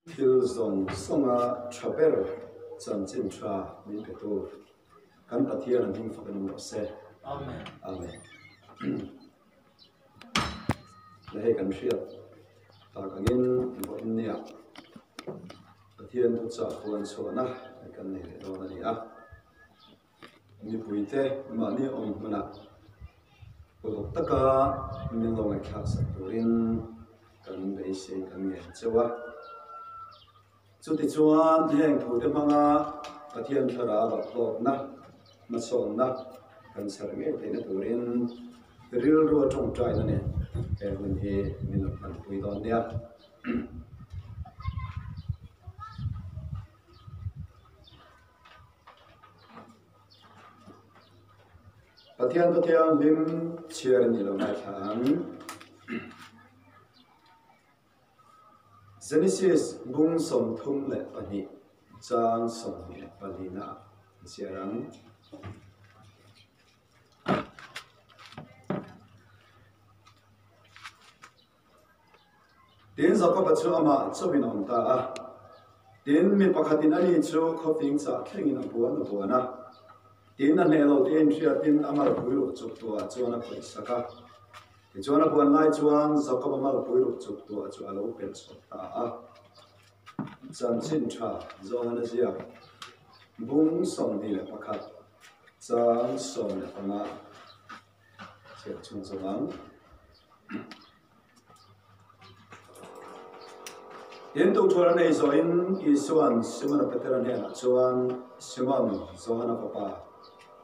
Thil zawng zawnga tha ber chanchin tha min pe tu kan Pathian a hming fak in awm rawh se. Amen. Amen. Le hei kan hriat tak angin vawiin nia Pathian thuchah huan chhuahna kan nei leh dawn a ni a. Mipuite mahni awm hmunah uluk taka min lo ngaihthlak sak turin kan beisei kan ngen cheu a. Chutichuan heng thute hmanga Pathian thlarau ah hlawkna, hmasawnna kan chher ngei theihna turin rilru a tawngtaina nen he hun hi min lo hmanpui dawn nia. Pathian Thu Thianghlim chhiar a nih loh ngaithla ang. Genesis bung 32 chang 24 ah an chhiar ang. Tin, Jakoba chu amah chauhin a awm ta a. Tin, mi pakhatin ani chu khawping chah thlengin a buan a buan a. Tin, a hneh lo te inhriatin a malpui ruk chuk tuah chuan a khawih sak a. Tichuan a buan lai chuan Jakoba malpui ruk chuk tuah chu a lo pelh chhuak ta a. Chanchin tha Johana ziak bung 21 chang 15 chhiar chhung zawk ang. Tin, tukṭhuan an ei zawhin Isua'n Simona Petera hnenah chuan, Simon, Johana fapa,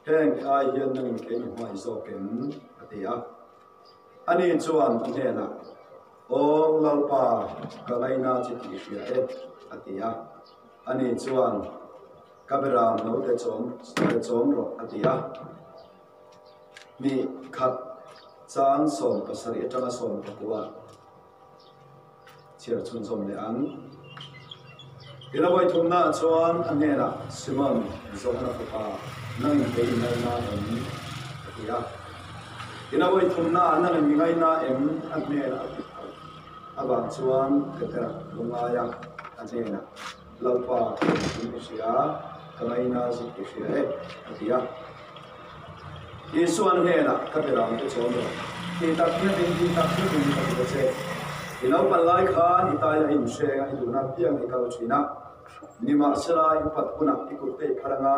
heng te ai hian nangin kei mi hma i zawk em? a ti a. Ani chuan a hnenah, Aw Lalpa, ka ngaina che tih i hria e, a ti a. Ani chuan, Ka beram no te chawm te chawm rawh, a ti a. Hnih khat chang 17 atanga 19 chhiar chhunzawm leh ang. Ila vawi thumnaah chuan a hnenah, Simon, Johana fapa, nangin kei i ngaina em? a ti a. Ila vawi thumnaah nangin mi ngaina em? a hnenah a ti phal. Avang chuan Petera lungaia a hnenah, Lalpa, in i hria, ka ngaina zuk i hria e, a ti a. Isuan hnenah, Ka berang te chuan rawh, ti tak hnetin, ti tak hnetin ka ti ta che. I naupan lai khan i tai a inhreng a, i duhna piang i kal thin a. Nimahsela, i upat hunah i kut te i phar anga,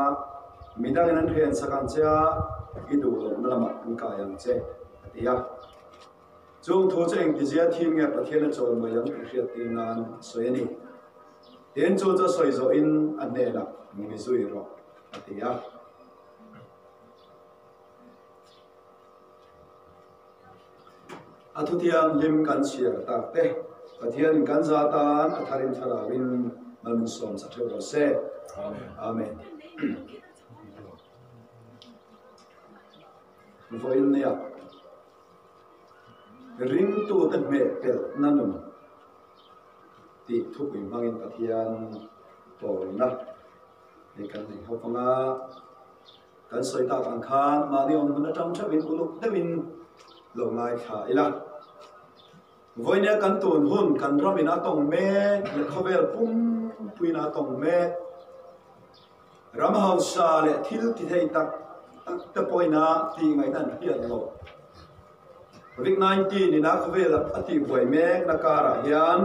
midangin an hren sak ang che a, i duh lohna lamah an kai ang che, a ti a. Chung thu chu engtizia thim nge Pathian a chawl mai ang tih hriat tir nan a sawi a ni. Tin, chu chu a sawi zawhin a hnenah mi zui rawh a ti a. A thuthianghlim kan chhiar tak te Pathianin kan za tan a tharin thlarauin mal min sawm sak theuh rawh se. Amen. Vawiin nia ringtute hmeh pelhna nun tih thupui hmangin Pathian tawlna hei kan nei ho vang a, kan sawi tak ang khan mahni awm hmun atang theuhin uluk deuhin lo ngaithla ila. Vawinia kan tun hun kan ramin a tawng mek leh khawvel pumpuiin a tawng mek. Ram hausa leh thil ti thei tak tak te pawhin a tih ngaihna an hriat lo. Covid 19 in a khawvel a tih buai mek na karah hian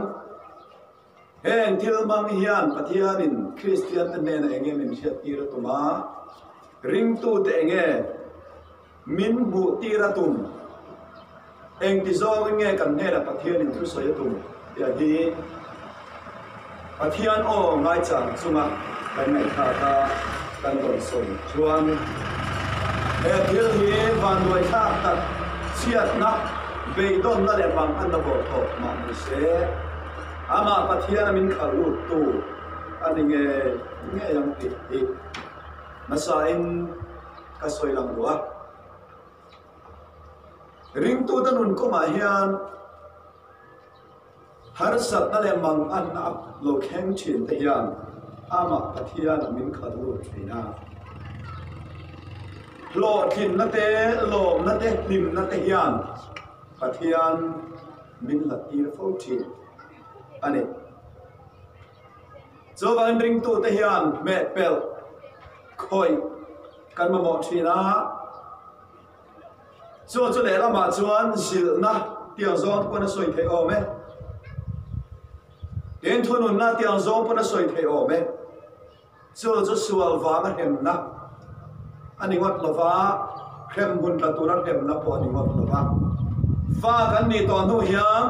heng thil hmang hian Pathianin Kristian te hnenah enge min hriat tir a tum a, ringtute enge min hmuh tir a tum, engti zawngin nge kan hnenah Pathianin thusawi a tum tih hi Pathian aw ngaichang chunga kan ngaihthlak a kan rawn sawi chuan he thil hi vanduaithlak tak chhiatna, beidawnna leh mang an la bawr tawh mah ni se, amah Pathiana min khalh luttu a ni ngei ngei ang tih hi hmasain ka sawi lang duh a. Ringtute nun kawngah hian Harsatna leh manganna a lo thleng thin te hian amah Pathian a min khalh lut thin a. Hlawhtlinna te, lawmna te, hlimna te hian Pathian min hlat tir fo thin a ni. Chuvangin ringtute hian hmehpelh khawih kan mamawh thin a. Chu chu lehlamah chuan zilhna tiang zawng te pawn a sawi theih awm e. Tin, thununna tiang zawng pawn a sawi theih awm e. Chu chu sual vanga hremna a ni ngawt lo va, hrem hun tla tura hremna pawh a ni ngawt lo va. Fa kan nih tawh hnu hian,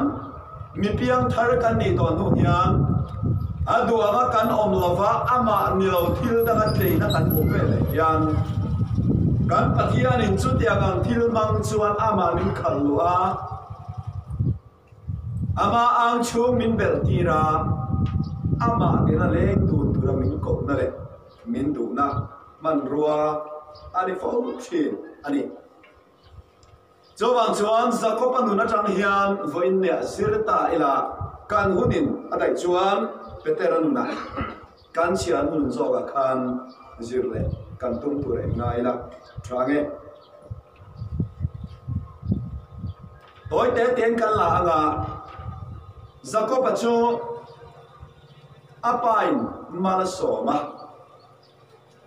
mi piang thar kan nih tawh hnu hian a duh anga kan awm lo va, amah ni lo thil danga tleina kan hmuh ve leh hian kan Pathianin chutiang ang thil hmang chuan amah min khalh luh a. Amah ang chhung min belh tir a, amah nena leng dun tura min kohna leh min duhna hmanrua a ni fo thin a ni. Chuvang chuan Jakob-a nun atang hian vawiin neh zir ta ila kan hunin a daih chuan Petera nunah kan chhiar nun zawkah khan zir leh kan tum tur eng ngai ila tha nge. Tawi te tein kan la anga Jakob-a chu a pain mal a sawm a.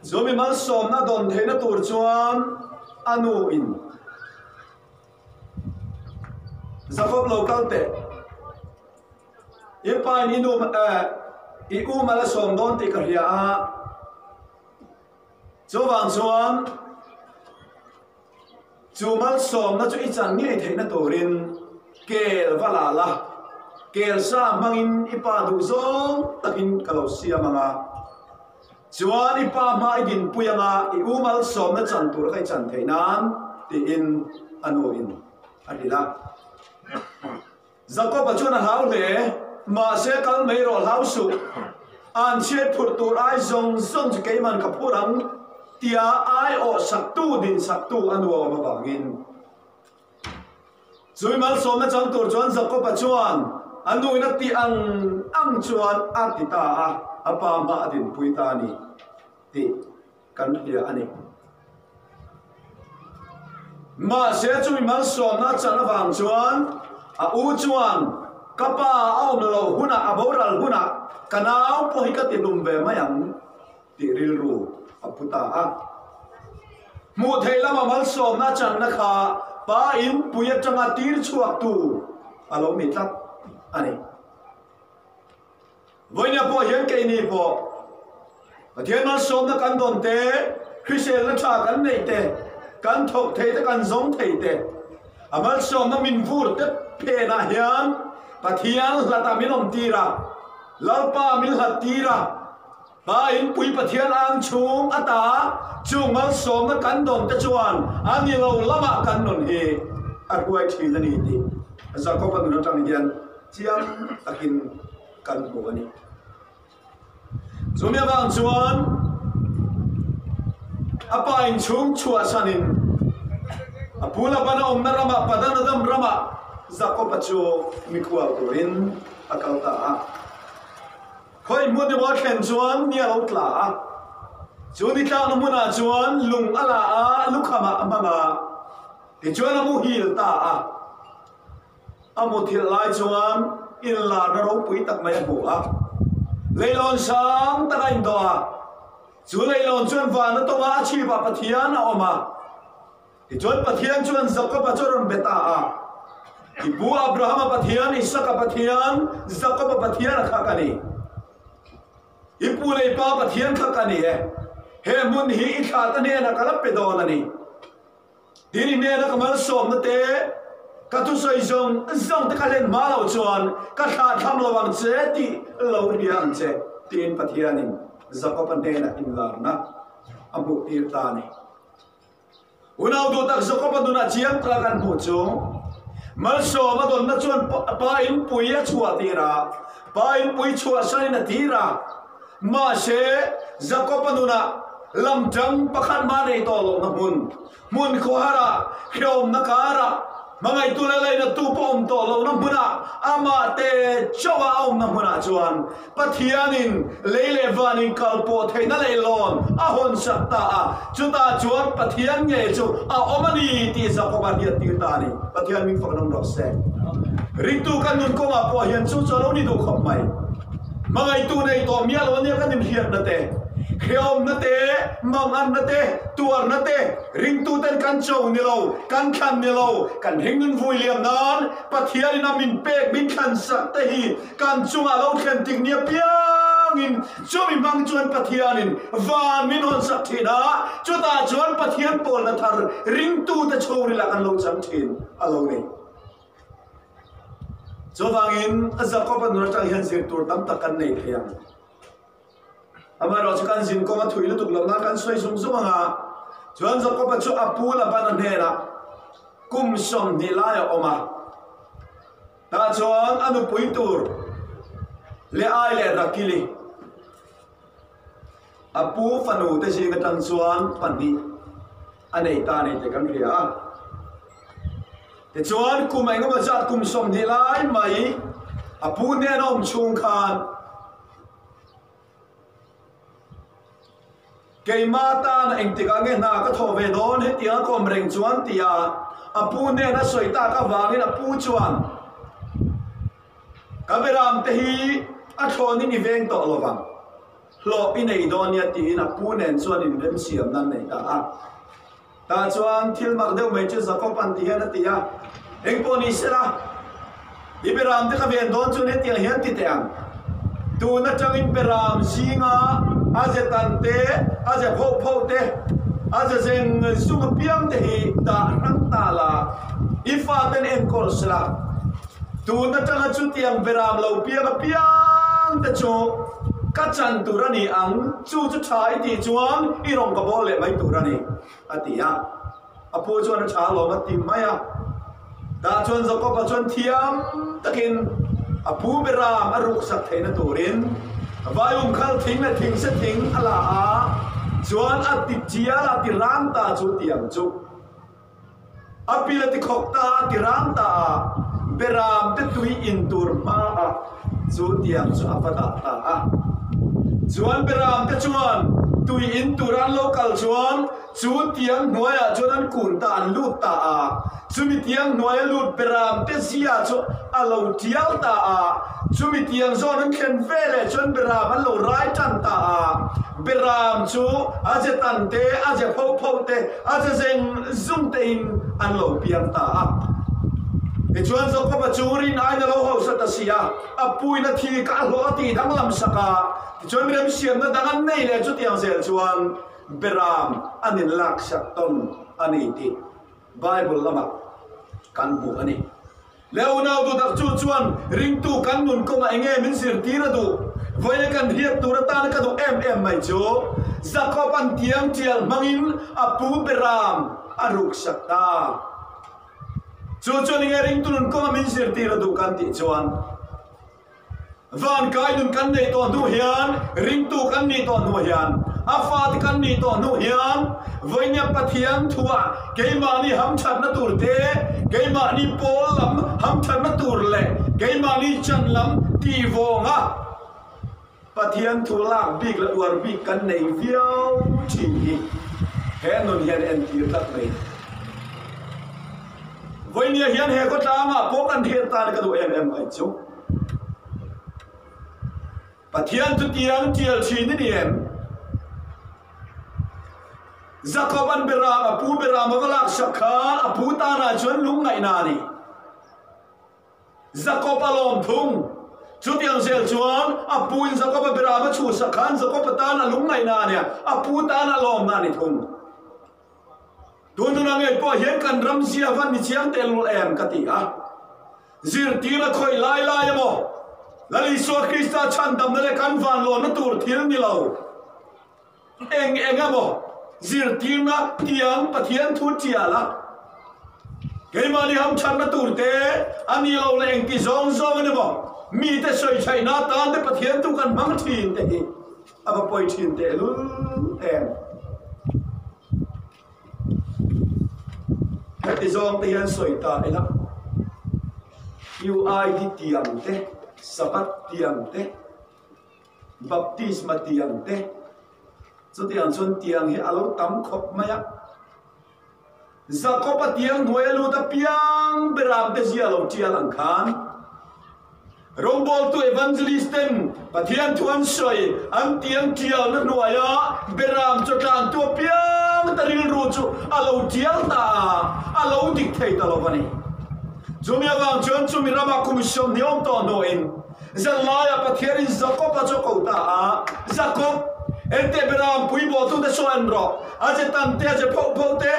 Chu mi malsawmna dawn theihna tur chuan a nuin Jakob lo kal teh, i pain i nu eh i u mal a sawm dawn tih ka hria a. Chuvang chuan chu malsawmna chu i chan ngei theihna turin kel va la la, kel sa hmangin i pa duh zawng takin ka lo siam ang a, chuan i pa hma i dinpui ang a, i u malsawmna chan tur kha i chan theih nan tiin a nuin a hrilh a. Jakob-a chuan a hlau hle, Mahse kal mai rawh hlau suh, an chhiat phurh tur ai zawng zawng chu keiman ka phur ang, tia aiawh saktu din saktu a nuam avangin. Chumi malsawmna chang tur chuan Jakob-a chuan a nuin a tih ang ang chuan a ti ta a, a pa hma a dinpui ta a ni tih kan hria a ni. Mahse chumi malsawmna a chan avang chuan a u chuan ka pa a awm loh hunah a boral hunah ka nau pawh hi ka ti hlum ve mai ang tih rilru a pu ta a. Hmuh theih lama malsawmna a channa kha pa inpui atanga tir chhuaktu a lo ni tlat a ni. Vawinia pawh hian keini pawh Pathian malsawmna kan dawn te, hriselna tha kan neih te, kan thawk thei te, kan zawng thei te, a malsawmna min vur te phenah hian Pathian hlatah min awm tir a, Lalpa min hlat tir a, Pa inpui Pathian ang chhung ata chung malsawmna kan dawn te chuan a ni lo lamah kan nun hi a hruai thin a ni tih Jakob-a nun atang hian Chiang takin kan hmu a ni. Chumi avang chuan a pa inchhung chhuahsanin a pu Labana awmna ramah Padan-Adam ramah Jakob-a chu mikhual turin a kal ta a. Khawi hmun emaw a thlen chuan ni a lo tla a, chu ni tlakna hmunah chuan lung a la a, lukhamah a hmang a, tichuan a muhil ta a. A muthilh lai chuan inlarna ropui tak mai a hmu a, leilawn sang tak a indawh a, chu leilawn chuan van a tawng a, a chhipah Pathian a awm a. Tichuan Pathian chuan Jakob-a chu a rawn be ta a, I pu Abrahama Pathian, Isaka Pathian, Jakob-a Pathian a kha ka ni. I pu lei pa Pathian kha ka ni e. He hmun hi i thlahte hnenah ka la pe dawn a ni. Tin i hnena ka malsawmna te, ka thusawi zawng zawng te ka hlen hma loh chuan ka thlah tham lo ang che tih lo hria ang che, tiin Pathianin Jakob-a hnenah inlarna a hmuhtir ta a ni. Unau duh tak Jakob-a nunah chiang taka kan hmuh chu, malsawm a dawnna chuan pa inpui a chhuah tir a, pa inpui chhuahsanin a tir a, Mahse, Jakob-a nunah lamṭang pakhat mah nei tawh lohna hmun, hmun khawharah, hrehawmna karah, hmangaihtu leh lainattu pawh awm tawh lohna hmunah, amah te chauha a awmna hmunah chuan Pathianin lei leh van inkalpawh theihna leihlawn a hawnsak ta a, chutah chuan Pathian ngei chu a awm a ni tih Jakob-a hriattir ta a ni. Pathian min fak nawm rawh se. Ringtu kan nun kawngah pawh hian chu chu a lo ni duh khawp mai. Hmangaihtu nei tawh miah lo ania kan inhriatna te, hrehawmna te, manganna te, tuarna te, ringtuten kan cho ni lo, kan thlan ni lo, kan ringnun vui liam nan Pathianin a min pek min thlan sak te hi kan chungah lo thlen tik nia piangin chumi hmang chuan Pathianin van min hawn sak thin a, chutah chuan Pathian pawlna thar ringtute chhungril ah kan lo chang thin a lo ni. Chuvangin Jakob-a nun atang hian zir tur tam tak kan nei thei ang. Amaherawhchu kan zin kawng a thui lutuk loh nan kan sawi zung zung ang a, chuan Jakob-a chu a pu Laban-a hnenah kum 20 lai a awm a. Tah chuan a nupui tur Leai leh Rakili a pu fanu te zing atang chuan pahnih a nei ta a ni tih kan hria a. Tichuan, kum engemaw zat kum 20 lai mai a pu hnen a awm chhung khan keimah tan engtikah nge hna ka thawh ve dawn hetiang a kawm reng chuan tia a pu hnen a sawi tak avangin a pu chuan ka beram te hi a thlawnin i veng tawh lovang hlawh i nei dawn nia tiin a pu nen chuan inremsiamna an nei ta a. Tah chuan thil mak deuh mai chu Jakob an ti hian a ti a, Engpawh ni sela, i beram te ka ven dawn chuan hetiang hian ti teh ang. Tun atangin beram zinga a ze tan te, a ze phoh phoh te, a ze zeng zung apiang te hi dah hrang ta la, i faten enkawl sela. Tun atanga chutiang beram lo piang apiang te chu ka chan tur a ni ang, chu chu tha i tih chuan i rawn ka bawl leh mai tur a ni, a ti a. A pu chuan a tha alawm a ti mai a. Tah chuan Jakob-a chuan thiam takin a pu beram a ruksak theihna turin vaium khal thing leh thingse thing a la a, chuan a ti chial a, ti rang ta chu tiang chu. A pil a ti khawk ta a, ti rang ta a, Beram te tui in tur hma ah chu tiang chu a va dah ta a. Chuan Beram te chuan tui in tur an lo kal chuan chu tiang hnuai ah chuan an kun ta, an lut ta a. Chumi tiang hnuai a lut Beram te zia chu a lo tial ta a. Chumi tiang zawn an thlen ve leh chuan Beram an lo rai tan ta a. Beram chu a ze tan te, a ze pho pho te, A ze zeng zung tein an lo piang ta a. Tichuan Jakob-a chu rin aiin a lo hausa ta si a, a puin a thi ka a hlawh a tih danglam sak a. Tichuan remsiamna dang an nei leh chutiang zel chuan Beram an inlaksak tawn a ni tih Bible lamah kan hmu a ni. Leh unau duhtak chu chuan ringtu kan nun kawngah enge min zirtir a duh? Vawiin kan hriat tur atana ka duh em em mai chu Jakob an tiang tial hmangin a pu Beram a ruksak ta. Chu chuan enge ringtu nun kawngah min zirtir a duh kan tih chuan Van kai nun kan neih tawh hnu hian, ringtu kan nih tawh hnu hian, a fate kan nih tawh hnu hian, vawinia Pathian thuah keimahni hamthatna tur te, keimahni pawl lam hamthatna tur leh keimahni chan lam tih vawnga Pathian thu lak bik leh uar bik kan nei viau thin hi he nun hian entir tlat mai. Vawinia hian he khawtlangah pawh kan hriat tan ka duh em em mai chu. Pathian chu tiang tial thin i ni em? Jakob an beram, a pu beram a va laksak kha a pu tanah chuan lungngaihna a ni. Jakob a lawm thung. Chutiang zel chuan a pu in Jakob a beram a chhuhsak khan Jakob a tan a lungngaihna a nia, a pu tan a lawmna a ni thung. Tununa ngei pawh hian kan ram zia van ni chiang tehlul em ka ti a. Zirtir a khawih lai lai emaw, Lal Isua Krista chhandamna leh kan vanlawnna tur thil ni lo eng eng emaw zirtirna tiang Pathian thu tial a, keimahni hamthatna tur te a ni lo leh engti zawng zawng in emaw mite sawichhaihna atan te Pathian thu kan hmang thin te hi a va pawi thin tehlul em. Heti zawng te hian sawi ta ila, UID tiang te, Sabbath tiang te, Baptisma tiang te, chutiang chuan tiang hi a lo tam khawp mai a. Jakob-a tiang hnuai a lut apiang beram te zia lo tial ang khan, Rawngbawltu evangelist ten Pathian thu an sawi, an tiang tialna hnuaia Beram chawtlantu apiang ta rilru chu a lo tial ta a, a lo dik thei ta lo a ni. Chumi avang chuan chumi rama kum 20 awm tawh hnuin zanlaiah Pathianin Jakob-a chu a ko ta a, Jakob, enteh Beram puibawhtute saw en rawh, a ze tan te, a ze phoh phoh te,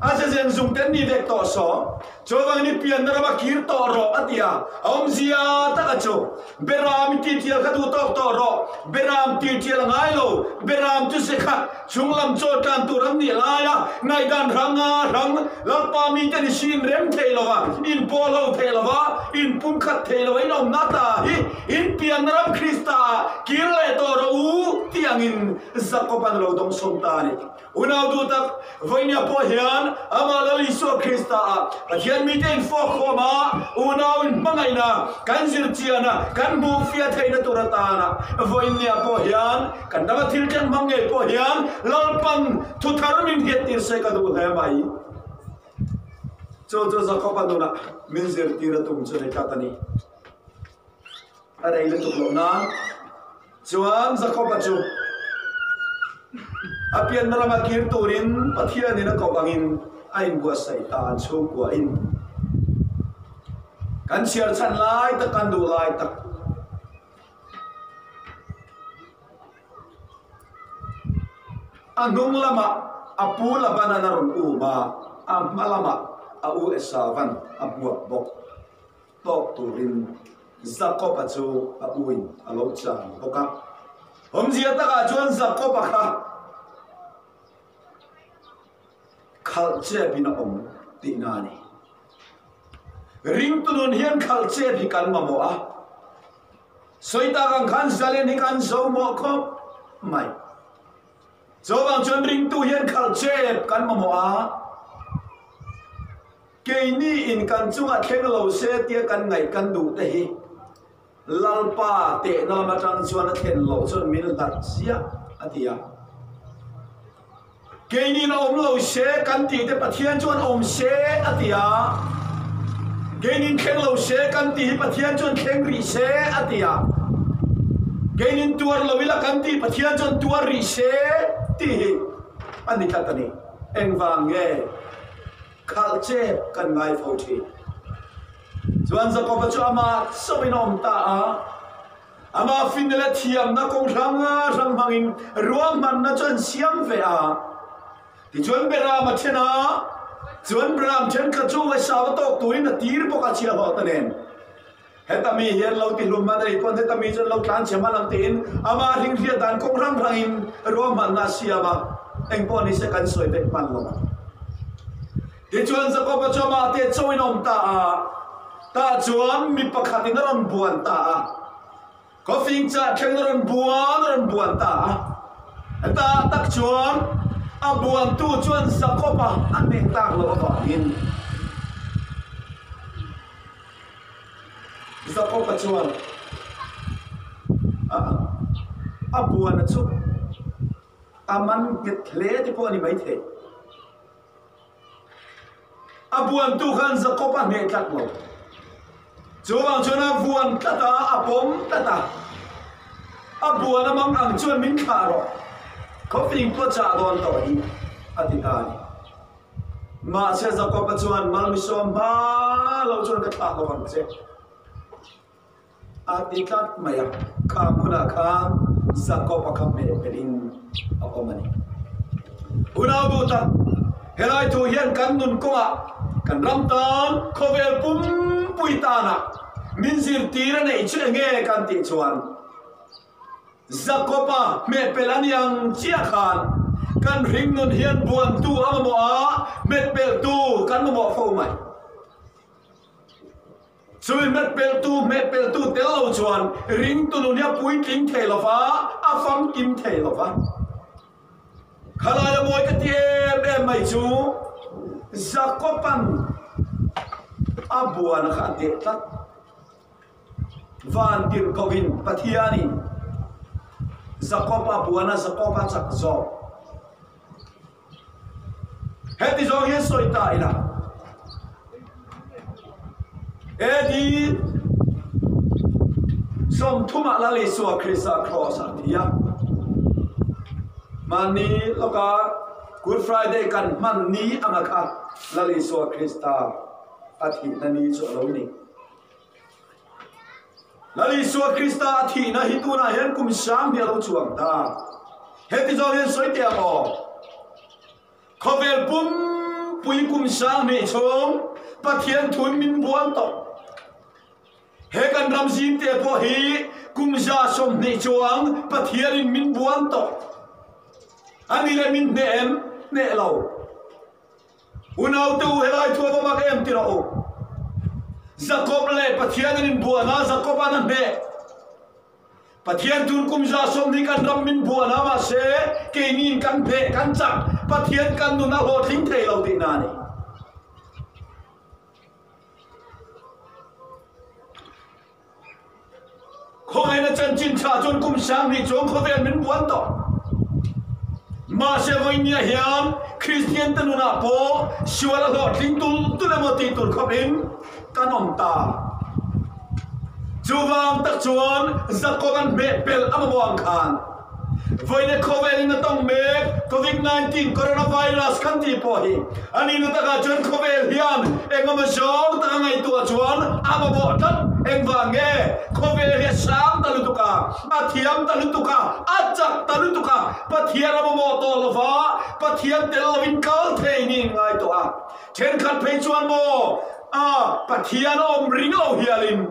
a ze zen zung te an ni vek tawh saw. Chuvangin i pianna rama kir tawh rawh, a ti a. A awmzia taka chu, Beram i titial kha duh tawk tawh rawh, Beram titial a ngai lo, Beram chu ze khat, chunglam chaw tlan tur an nih laia ngaihdan hranga hrang Lalpa mite ni si inrem thei lova, inpawl ho thei lova, inpumkhat thei lova in awmna ta hi in pianna ram Krista ah kir leh tawh rawh u tih angin Jakob-an a lo dawngsawm ta a ni. Unau duh tak, vawinia pawh hian amah Lal Isua Krista ah Pathian mite infawk khawm a, unau inhmangaihna kan zir chian a, kan hmuh fiah theihna tur atana vawinia pawh hian kan danga thil tleng hmang ngei pawh hian Lalpan thu thar min hiat tir se ka duh hle mai. Chu chu Jakob-a nunah min zirtir a tum chu ni tlat a ni. A rei lutuk loh nan chuan Jakob-a chu a pianna lama kir turin Pathianin a koh angin a inbuatsaih ta an chhungkuahin kan chhiar chhan lai tak kan duh lai tak a hnung lamah a pu Laban-an a rawn um a, a hma lamah a u Esauvan a hmuak bawk. Tawk turin Jakob-a chu a uin a lo chang bawk a. Awmzia takah chuan Jakob-a kha khalh chepin a awm tihna a ni. Ringtu nun hian khalh chep hi kan mamawh a. Sawi tak ang khan zalen hi kan zo mawh khawp mai. Chuvang chuan ringtu hian khalh chep kan mamawh a. Keini in kan chungah thleng lo se tia kan ngaih kan duh te hi Lalpa tehna lam atang chuan a thlen loh chuan min hlat chiah a ti a. Keini in a awm lo se kan tih te Pathian chuan awm se a ti a. Keini in thleng lo se kan tih hi Pathian chuan thleng rih se a ti a. Keini in tuar lo ila kan tih Pathian chuan tuar rih se tih hi a ni tlat a ni. Engvang nge? Khalh chep kan ngai fo thin. Chuan Jakoba chu amah chauhin a awm ta a, amah finna leh thiamna kawng hrang hrang hmangin ruahmanna chu an siam ve a. Tichuan Beram a then a, chuan Beram thenkhat chu Esau a tawk turin a tir bawk a chhiahhlawh ta nen. Heta mi hian lo ti hlum hman a nih pawn heta mi chuan lo tlan chhe hman ang tiin ama hringhriat dan kawng hrang hrangin ruahmanna a siam a, engpawh ni se kan sawi vek hman lo ang. Tichuan Jakoba chu amah te chauhin a awm ta a, tah chuan mi pakhatin a rawn buan ta a, khawfing chah thleng a rawn buan a rawn buan ta a, hetah tak chuan a buantu chuan Jakoba a hneh tak loh avangin, Jakob-a chuan a buana chu a man nghet hle te pawh a ni maithei. A buantu khan Jakob-a hneh tlat lo. Chuvang chuan a vuan tlat a, a pawm tlat a. A buana mang ang chuan min thlah rawh, khawfing pawh chah dawn tawh hi, a ti ta a ni. Mahse Jakob-a chuan malmisawm hma lo chuan ka thlak lo ang che a ti tlat mai a, kha hmunah khan Jakob-a kha hmehpelhin a awm a ni. Unau duh tak, helai thu hian kan nun kawngah, kan ram tan, khawvel pumpui tanah min zirtir a neih chu enge kan tih chuan, Jakob-a hmehpelh a ni ang chiah khan kan hringnun hian buantu a mamawh a, hmetpelhtu kan mamawh fo mai. Chumi hmetpelhtu, hmehpelhtu tel lo chuan ringtu nun hi a puitling thei lo va, a famkim thei lo va. Khalaia mawi ka ti em em mai chu Jakob-a'n a buana kha a deh tlat. Van tirhkohin Pathianin Jakob-a buan a, Jakob-a chak zawk. Heti zawng hian sawi ta ila. AD 30 ah Lal Isua Krista Kraws ah a thi a. Hmanni lawka Good Friday kan hman ni anga kha Lal Isua Krista a thihna ni chu a lo ni. Lal Isua Krista a thihna hi tunah hian kum sang hi a lo chuang ta. Heti zawng hian sawi teh ang aw. Khawvel pumpui kum 2000 chhung Pathian thun min buan tawh. He kan ram zim te pawh hi kum 120 chuang Pathianin min buan tawh. Ani leh min hneh em? Hneh lo. Unaute u helai thu a va mak em ti rawh u. Jakob leh Pathian an inbuan a, Jakob-an a hneh. Pathian tun kum 120 kan ram min buan a, mahse keiniin kan hneh, kan chak, Pathian kan nun a hlawhtling thei lo tihna a ni. Khawngaihna chanchin tha chuan kum 2000 chuang khawvel min buan tawh. Mahse vawinia hian Kristian te nunah pawh sual a hlawhtling tul tul emaw tih tur khawpin kan awm ta. Chuvang tak chuan Jakob an hmeh pelh a mamawh ang khan vawiina khawvelin a tawng mek Covid 19 Coronavirus kan tih pawh hi a nihna takah chuan khawvel hian engemaw zawng taka ngaihtuah chuan a mamawh tlat. Engvang nge khawvel hi a sang ta lutuk a, a thiam ta lutuk a, a chak ta lutuk a, Pathian a mamawh tawh lova Pathian tel lovin kal thei niin ngaihtuah a. Thenkhat phei chuan maw a Pathian a awm ring lo hialin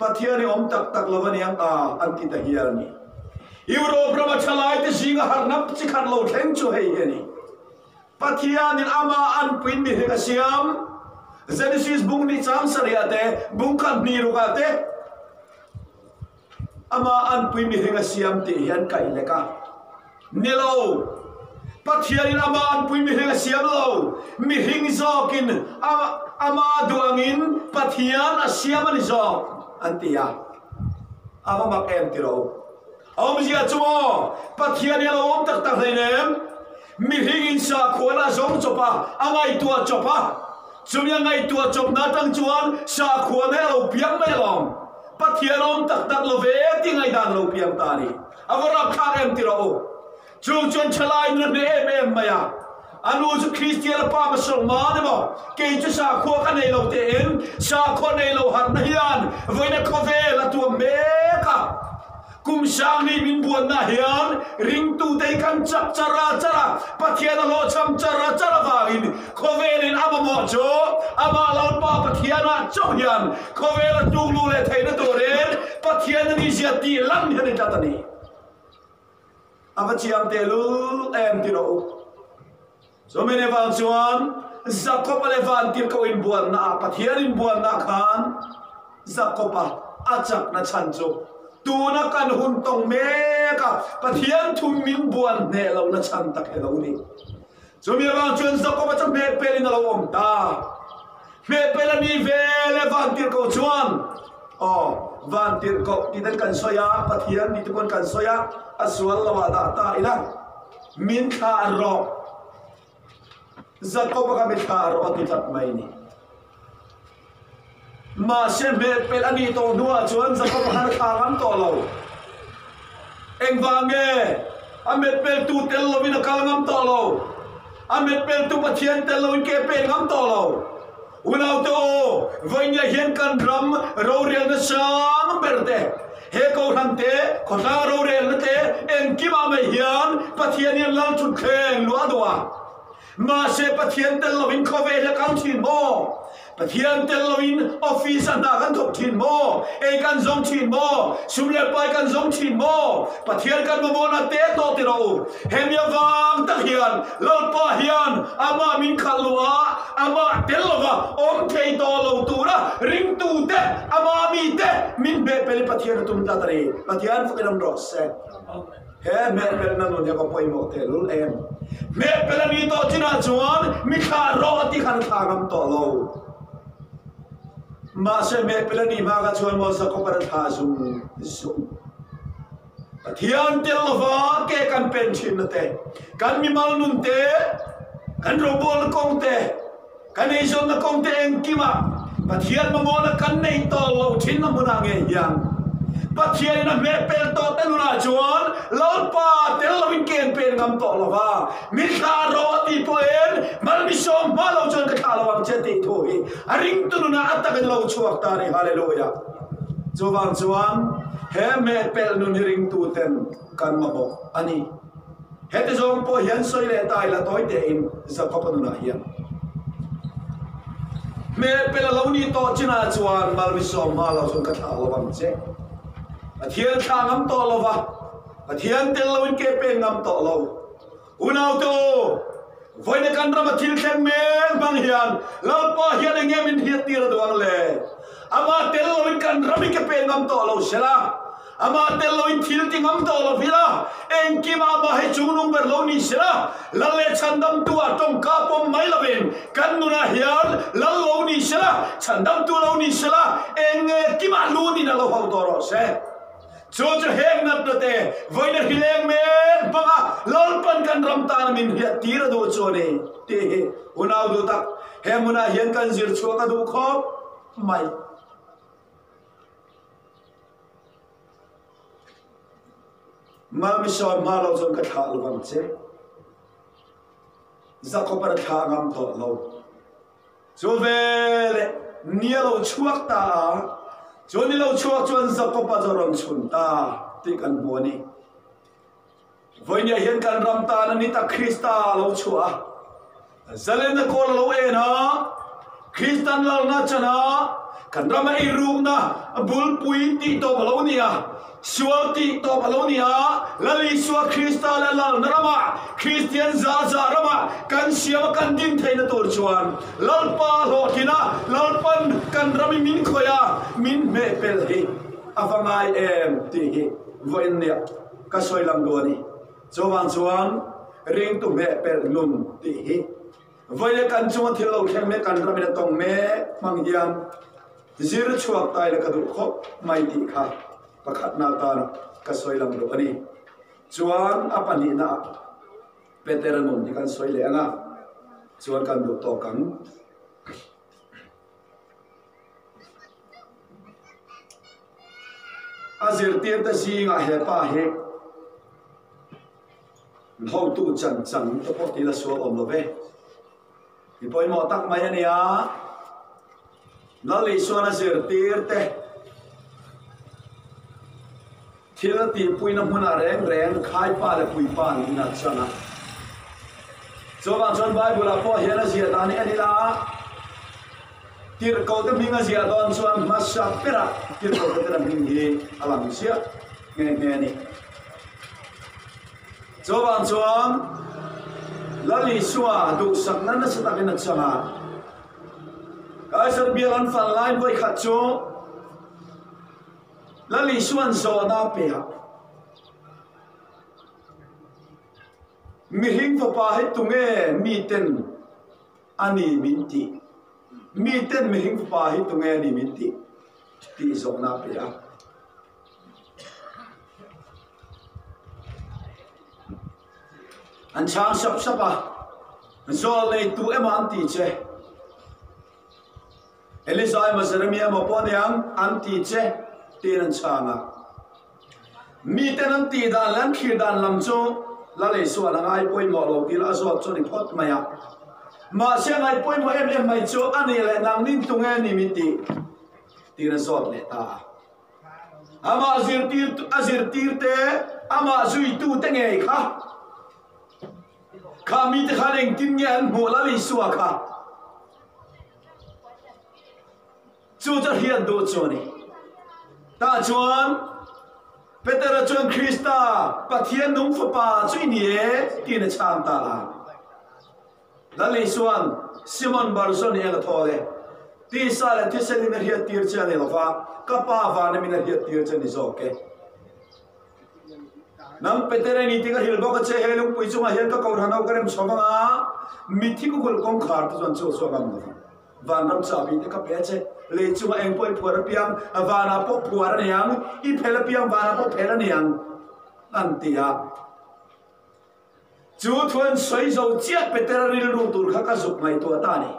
Pathian i awm tak tak lo a niang a an ti ta hial a ni. Europe rama thalaite zinga harhna chi khat lo thleng chu hei hi a ni. Pathianin amah anpuiin mihring a siam. Genesis bung ni chang sarih ah te, bung khat hnih ruk ah te Amah anpui mihring a siam tih hi an kaih lek a. Ni lo. Pathianin amah anpui mihring a siam lo. Mihring zawkin amah duh angin Pathian a siam a ni zawk an ti a. A va mak em ti ro. A awmzia chu maw Pathian hi a lo awm tak tak hleinem. Mihringin sakhuana a zawng chawp a, a ngaihtuah chawp a. Chumi a ngaihtuah chawpna atang chuan sakhuana hi a lo piang mai alawm. Pathian awm tak tak lo ve tih ngaihdan lo piang ta a ni. A va rapthlak em ti rawh u. Chung chuan thalai nun a hneh em em mai a. A nu chu Kristian a pa Musalman emaw, kei chu sakhua ka nei lo tein sakhua nei lo harhna hian vawiina khawvel a tuam mek a. Kum 2000 min buanna hian ringtute hi kan chak char a char a, Pathian a hlawhchham char a char avangin khawvelin a mamawh chu amah Lalpa Pathianah chauh hian khawvel a tuk luh leh theihna turin Pathian a nihzia tih lam hian i tlat a ni. A va chiang tehlul em ti rawh u. Chumini vang chuan Jakob-a leh Vantirhkoh inbuanna ah Pathian inbuanna khan Jakob-a a chakna chhan chu tuna kan hun tawng mek a Pathian thu min buan hneh lohna chhan tak hi a lo ni. Chumi avang chuan Jakob-a chu hmeh pelin a lo awm ta. Hmeh pel a ni ve le Vantirhkoh chuan aw Vantirhkoh tih ten kan sawi a, Pathian tih te pawn kan sawi a, a sual lo ah dah ta ila. Min thlah rawh. Jakob-a kha mi thlah rawh a ti tlat mai ni. Mahse hmel pelh a nih tawh hnuah chuan Jakob-a khan a thlah ngam tawh lo. Engvang nge? A metpeltu tel lovin a kal ngam tawh lo. A metpeltu Pathian tel lovin ke pen ngam tawh lo. Unaute aw, vawinia hian kan ram rorelna sang ber te, he kohhran te, khawtlang rorelna te engkimah mai hian Pathian hian lal thutthleng luah duh a. Mahse Pathian tel lovin khawvel hi a kal thin maw? Pathian tel lovin office a hna kan thawk thin maw? Ei kan zawng thin maw? Sum leh pai kan zawng thin maw? Pathian kan mamawhna te tawh ti rawh u. Hemi avang tak hian Lalpa hian amah min khalh luh a, amah tel lova awm thei tawh lo tura ringtute, ama mite min hmehpelin Pathian a tum tlat a ni. Pathian fakin awm rawh se. He hmehpelna nun hi a va pawimawh tehlul em. Hmehpel a ni tawh chinah chuan mi thlah rawh a ti khan a thlah ngam tawh lo. Mahse hmehpel a nih hma kha chuan maw Jakob-a'n a thlah zung zung. Pathian tel lova ke kan pen thinna te, kan mimal nun te, kan rawngbawlna kawng te, kan eizawnna kawng te engkimah. Pathian mamawhna kan nei tawh lo thin a hmunah ngei hian Pathianin a hmehpel tawh te nunah chuan Lalpa tel loin ken pen ngam tawh lo va, min thlah rawh a tih pawhin malmisawm hma lo chuan ka thlah lo ang che tih thu hi a ringtu nunah a takin lo chhuak ta a ni. Hallelujah! Chuvang chuan he hmehpelh nun hi ringtu ten kan mamawh a ni. Heti zawng pawh hian sawi leh ta ila tawi tein Jakob-a nunah hian hmelpel a lo nih tawh chinah chuan malmisawm hma lo chuan ka thlah lo ang che. Pathian thlah ngam tawh lo va, Pathian tel loin ke pen ngam tawh lo. Unaute u, vawiina kan rama thil thleng mek hmang hian Lalpa hian eng nge min hriattir a duh ang le? Amah tel loin kan ram i ke pen ngam tawh lo sela. Amah tel loin thil ti ngam tawh lo ila, engkimah amah hi chungnung ber lo ni sela, Lal leh chhandamtu ah tawngka pawm mai lovin kan nunah hian Lal lo ni sela, chhandamtu lo ni sela, eng nge kimah lunin a lo hau tawh rawh se. Chu chu heng natna te vawiina hrileng mek hmanga Lalpan kan ram tana min hriat tir a duh chu a ni tih hi unau duh tak he hmunah hian kan zir chhuak a duh khawp mai. Malmisawm hma lo chuan ka thlah lo vang che. Jakob a thlah ngam tawh lo. Chu veleh ni a lo chhuak ta a, chu ni lo chhuak chuan Jakob a chu a rawn chhun ta tih kan hmu a ni. Vawinia hian kan ram tan a ni ta Krista a lo chhuah a, zalenna kawl a lo en a, Kristan lalna chan a, kan rama eirukna bulpui tih tawp a lo ni a, sual tih tawp a lo ni a, Lal Isua Krista leh lalna rama Kristian za za rama kan siam a kan din theihna tur chuan Lalpa hlawhtlin a, Lalpan kan rami min khawih a, min hmehpelh hi a va ngai em tih hi vawiin nia. Ka sawi lang duh a ni. Chuvang chuan ringtu hmehpelh nun tih hi vawi leh kan chunga thil lo thleng mek kan ramin a tawng mek hmang hian zir chhuak tai leh ka duh khawp mai tih kha pakhatna atana ka sawi lang duh a ni. Chuan a pahnihna ah Petera nun hi kan sawi leh ang a, chuan kan duh tawk ang. A zirtirte zingah he pa hi hotu chan chan te pawh tih la sual awm lo ve. Mi pawimawh tak mai a ni a, Lal Isuan a zirtirte thil a tihpuina hmunah reng reng khaipa leh puipa niin a chan a. Chuvang chuan Bible-ah pawh hian a ziah dan hi en ila, Tirhkohte hming a ziah dawn chuan hmasa berah Tirhkohte tena hming hi a lang ziah nghe nghe a ni. Chuvang chuan Lal Isua duhsakna nasa takin a chang a. Kaiser bial an fan lai vawikhat chu Lal Isua'n zawhna a pe a. Mihring fapa hi tunge miten a ni min tih? Miten mihring fapa hi tunge a ni min tih? tih zawhna a pe a. An chhang sap sap a, Zawl neitu emaw an ti che. Elisa emaw Jeremia emaw pawh aniang an ti che tiin an chhang a. Miten an tih dan leh an thlir dan lam chu Lal Isuan a ngai pawimawh lo tih lah a zawt chu a ni phawt mai a. Mahse a ngai pawimawh em em mai chu a nih leh nang nin tunge ni min tih tiin a zawt leh ta a. Amah zirtir a zirtirte amah zuitute ngei kha Kha mite khan engtin nge an hmuh Lal Isua kha? Chu chu hriat duh chu a ni. Tah chuan Petera chuan Krista, Pathian nung Fapa chu i ni e tiin a chhang ta a. Lal Isua'n Simon Barjoni eng a thawl e, Tisa leh thisenin a hriat tir che a ni lo va, ka Pa vanemin a hriat tir che a ni zawk e. Nang Peter a ni tih ka hrilh bawk a che, he lungpui chungah hian ka kohhran ho ka rem chho vang a, mitthi kukul kawngkhar te chuan chu chu a ngam lo vang. Vanram chahbi te ka pe a che, lei chungah eng pawh i phuar apiang, vanah pawh phuar a ni ang, i phel apiang vanah pawh phel a ni ang, an ti a. Chu thu an sawi zo chiah Peter a rilru tur kha ka zuk ngaihtuah ta a ni.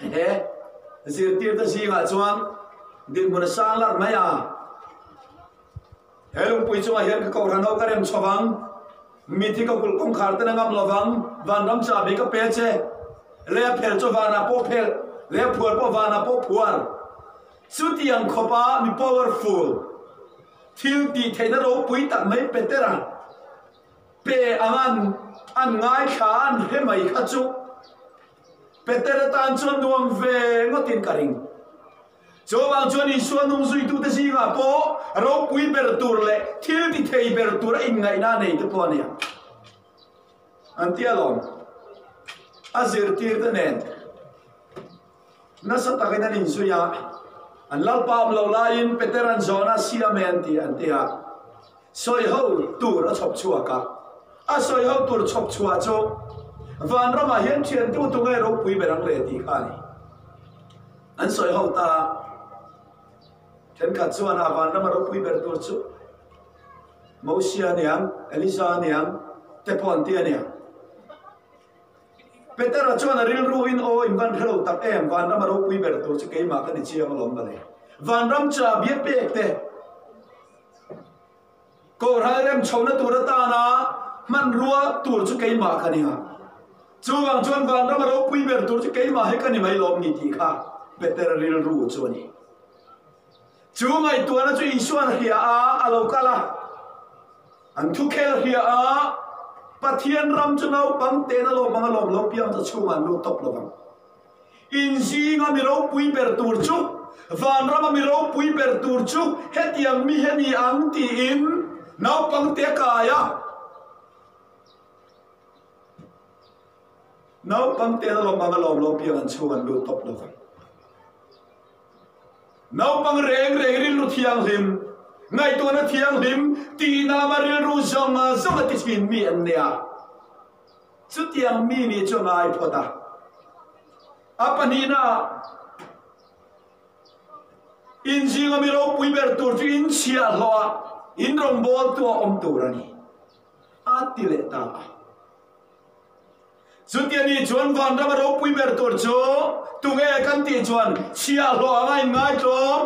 Ehe. Zirtirte zingah chuan dinhmun a sang larh mai a. He lungpui chungah hian ka kohhran ho ka rem chho vang, mithi ka kulh kawngkhar ten a ngam lo vang, vanram chahbi ka pe che, lei a phel chu vanah pawh phelh, lei a phuar pawh vanah pawh phuar. Chutiang khawpa mi powerful, thil tih theihna ropui tak mai Petera pe ang an ngaithla an hre mai kha chu Petera tan chuan nuam ve ngawtin ka ring. Chuvang chuan Isua nung zuitute zingah pawh ropui ber tur leh thil ti thei ber tura inngaihna a nei te pawh a nia. An ti alawm. A zirtirte nen nasa takin an inzui a, an Lalpa awm lo laiin Petera'n zawhna a siam e an ti an ti a. Sawi ho tur a chhawp chhuak a, a sawi ho tur chhawp chhuah chu Vanramah hian thiantu tu nge ropui ber ang le tih kha a ni. An sawi ho ta a, thenkhat chuan a Vanrama ropui ber tur chu Mosia aniang, Elisa aniang te pawh an ti a nia. Petera chuan a rilruin, Aw, in van hre lo tak em, Vanrama ropui ber tur chu keimah ka ni chiang alawm mawle. Vanram chabi a pek te. Kohhran remchhohna tur atana hmanrua tur chu keimah ka ni a, chuvang chuan vanram a ropui ber tur chu keimah hi ka ni mai lawm ni tih kha Peter rilru chu a ni. Chu ngaihtuahna chu Isuan hria a, a lo kal a, an thukhel hria a, Pathian ram chu naupang te'n a lawm ang a lawm lo piang chu chhungah an lut tawp lovang. In zinga mi ropui ber tur chu, vanrama mi ropui ber tur chu hetiang mi hi a ni ang tiin naupangte a kai a. Naupangte an lawm ang a lawm lo piang an chhung an lut tawp lo vang. Naupang reng reng rilru thianghlim, ngaihtuahna thianghlim, tihna lama rilru zawng zawng a ti thin mi an nia. Chutiang mi nih chu a ngai phawt a. A pahnihna, in zinga mi ropui ber tur chu in chhiahhlawh a, in rawngbawltu a awm tur a ni, a ti leh ta a. Chutia ni chuan vanrama ropui ber tur chu tunge kan tih chuan chhiahhlawh anga inngai tlawm,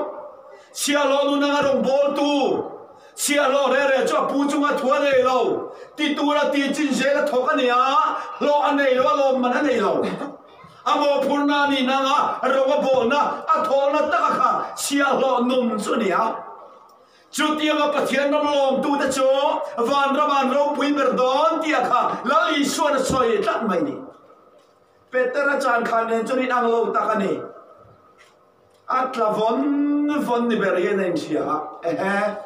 chhiahhlawh nun anga rawngbawltu, Chhiahhlawh reh reh chu a pu chunga thu a nei lo. Ti tura ti chin zel a thawk a ni a, hlawh a nei lo, a lawmman a nei lo. A mawhphurhna a nih nanga ro a bawlna, a thawhna taka kha chhiahhlawh nun chu a ni a. Chutianga Pathian ram lawmtute chu vanram an ropui ber dawn tih a kha Lal Isuan a sawi tlat mai ni. Petera chan khan nen chuan inang lo tak a ni. A tla vawn vawn ni ber hian a inhria a, ehe,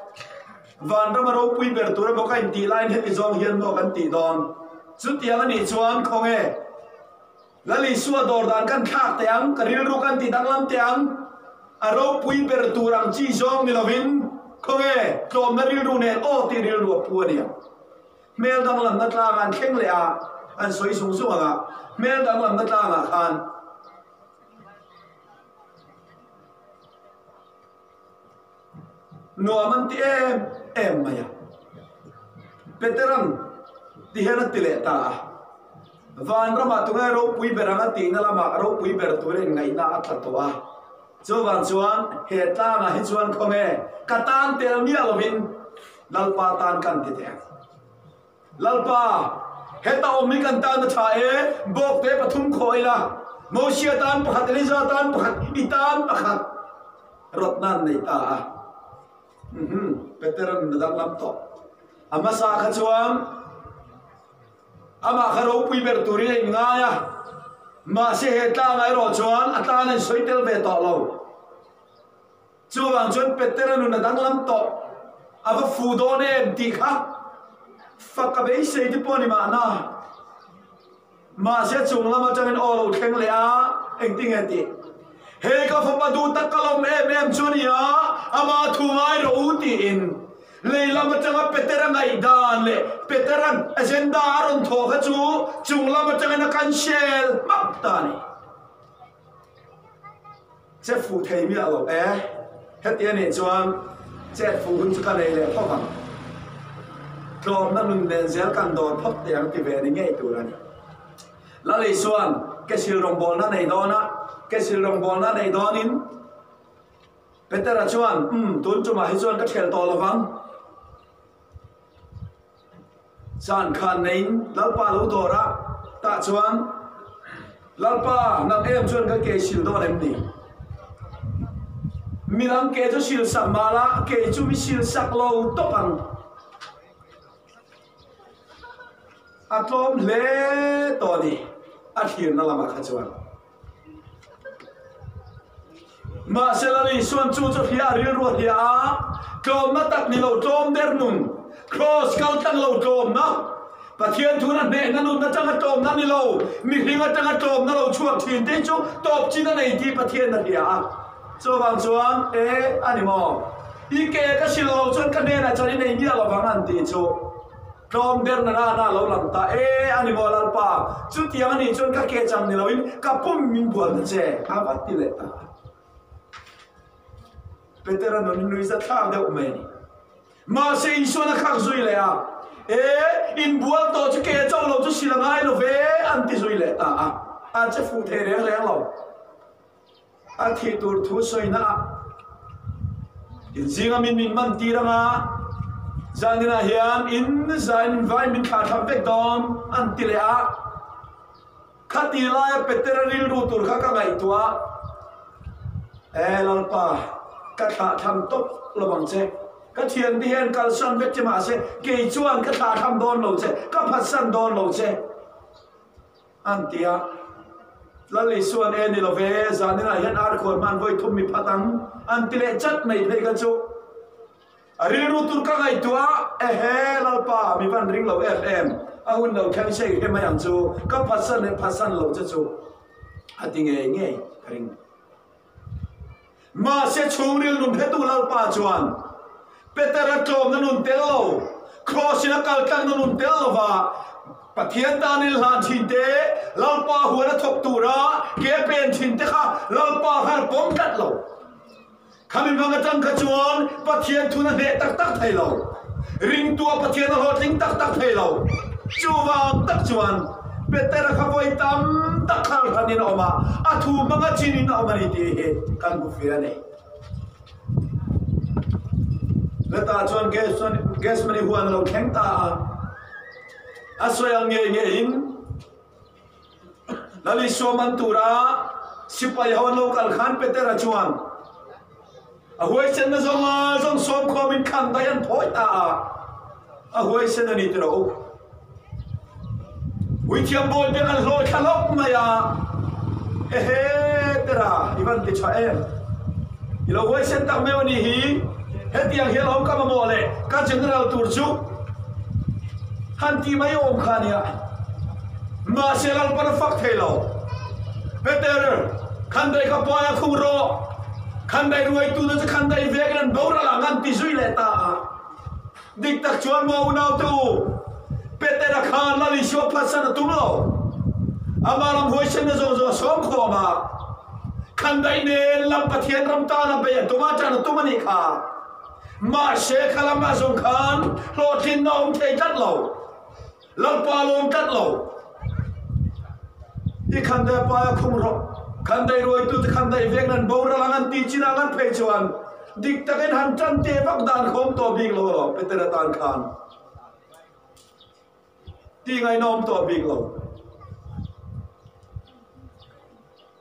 vanram a ropui ber tur emaw ka intih laiin heti zawng hian maw kan tih dawn? Chutiang a nih chuan khawnge Lal Isua dawr dan kan thlak teh ang, ka rilru kan ti danglam teh ang, a ropui ber tur ang chi zawng ni lovin khawnge tlawmna rilru nen aw tih rilru a pu a nia. Hmel danglamna tlangah an thleng leh a, an sawi zung zung ang a, hmel danglamna tlangah khan. Nuam an ti em em mai a. Petera'n ti hian a ti leh ta a, Vanramah tunge ropui ber ang a tihna lamah ropui ber tura inngaihna a tla tawh a. Chuvang chuan he tlangah hi chuan khawnge ka tan tel miah lovin Lalpa tan kan ti teh ang. Lalpa, heta awm hi kan tan a tha e, bawkte pathum khawh ila, Mosia tan pakhat, Elija tan pakhat, i tan pakhat rawtna an nei ta a. Uhum, Petera'n a danglam tawh. A hmasa kha chuan amah kha ropui ber turin a inngai a, mahse he tlangah erawh chuan a tan a insawi tel ve tawh lo. Chuvang chuan Petera nun a danglam tawh, a va fu dawn em tih kha fak a beisei te pawh a ni mahna. Mahse chung lam atangin aw lo thleng leh a, engtinge tih? Hei ka fapa duh tak ka lawm em em chu a ni a, ama thu ngai rawh u tiin lei lam atanga Petera ngaihdan leh Petera'n agenda a rawn thawh kha chu chung lam atangin a cancel hmak ta a ni. Che fuh thei miah lo e. Heti a nih chuan chet fuh hun chu ka nei leh phawk ang. Tlawmna nun nen zel kan dawr phawt teh ang ti ve ni ngei tur a ni. Lali chuan ke sil rawngbawlna nei dawn a. Ke sil rawngbawlna a neih dawnin Petera chuan, Umm, tun tumah hi chuan ka ṭhel tawh lo vang. Zan khan neiin Lalpa lo dawr a, tah chuan, Lalpa, nang em chuan ka ke sil dawn em ni? Midang ke chu sil sak mah la, kei chu mi sil sak lo tawp ang. A tlawm hle tawh a ni, a thlirna lamah kha chuan. Mahse Lal Isuan chu chu hria a rilru a hria a, tlawmna tak ni lo tlawm der nun, Kraws kal tlang lo tlawmna, Pathian thuna hnehna nun atanga tlawmna ni lo, mihring atanga tlawmna lo chhuak thin te hi chu tawp chin a nei tih Pathian a hria a. Chuvang chuan, E, a ni maw? I ke ka sil lo chuan ka hnenah chuan i nei miah lovang an tih chu. Tlawm ber na rana lo lang ta e, a ni maw Lalpa? Chutiang a nih chuan ka ke chang ni loin ka pum min bual ta che, a va ti leh ta a. Petera nun hi nuihza thlak deuh mai a ni. Mahse Isuan a khak zui leh a, E, inbual tawh chu ke chauh lo chu sil a ngai lo ve, an ti zui leh ta a. A che fuh thei reng reng lo. A thih tur thu sawina ah inzinga min min man tir anga zaninah hian in zain vai min thlah thlap vek dawn an ti leh a. Khati laia Petera rilru tur kha ka ngaihtuah a, E Lalpa, ka thlah thlam tawp lo ang che. Ka thiante hian kalsan vek che mahse kei chuan ka thlah thlam dawn lo che, ka phatsan dawn lo che. An ti a, Lal Isuan e ni lo ve, zaninah hian ar khuan hman vawi thum mi phat ang, an ti leh chat mai phei kha chu. A rilru tur ka ngaihtuah, Ehe, Lalpa, mi van ring lo em em, a hun lo thleng sei hre mai ang chu, ka phatsan leh phatsan lo che chu a ti ngei ngei ka ring. Mahse chhungril nun hretu Lalpa chuan Petera tlawmna nun tel lo, Kraws-in a kal tlakna nun tel lova Pathian tan in hlan thin te, Lalpa huan a thawk tura ke a pen thin te kha Lalpa khan a pawm tlat lo. Khami hmang atang kha chuan Pathian thun a hneh tak tak thei lo. Ringtua Pathian a hlawhtling tak tak thei lo. Chuvang tak chuan Petera kha vawi tam tak khal hranin a awm a, a thu hmanga chinin a awm a ni tih hi kan hmu fir a ni. Hetah chuan Gethsemane huan a lo thleng ta a, a sawi ang ngei ngeiin Lal Isua man tura sipai ho an lo kal khan Petera chuan a huaisenna zawnga zawng sawm khawmin thlan daih an phawi ta a, a huaisen a ni ti rawh u. Puithiam bawi beng an hlawi thla hlawk mai a, Ehe Tera, i van ti tha em? I lo huaisen tak meuh a nih hi, hetiang hi alawm ka mamawh leh ka general tur chu han tih mai awm kha a nia. Mahse Lalpan a fak thei lo. Peter, Khandaih kha paia khung rawh, Khandaih ruaitute chu Khandaih vekin an boral ang an ti zui leh ta a. Dik tak chuan maw unaute u, Petera khan Lal Isua phatsan a tum lo. Amah lam huaisenna zawng zawng a sawm khawm a, Khandaih nen lam Pathian ram tana bei a tum a, tan a tum a nih kha. Mahse kha lamah zawng khan hlawhtlinna a awm thei tlat lo. Lalpa lawm tlat lo. I khandaih paia khung rawh. Khandaih ruaitute khandaih vek nan boral ang an tih chinah ngan phei chuan dik takin han tan te vak dan kha awm tawh bik lo alawm Petera tan khan tih ngaihna awm tawh bik lo.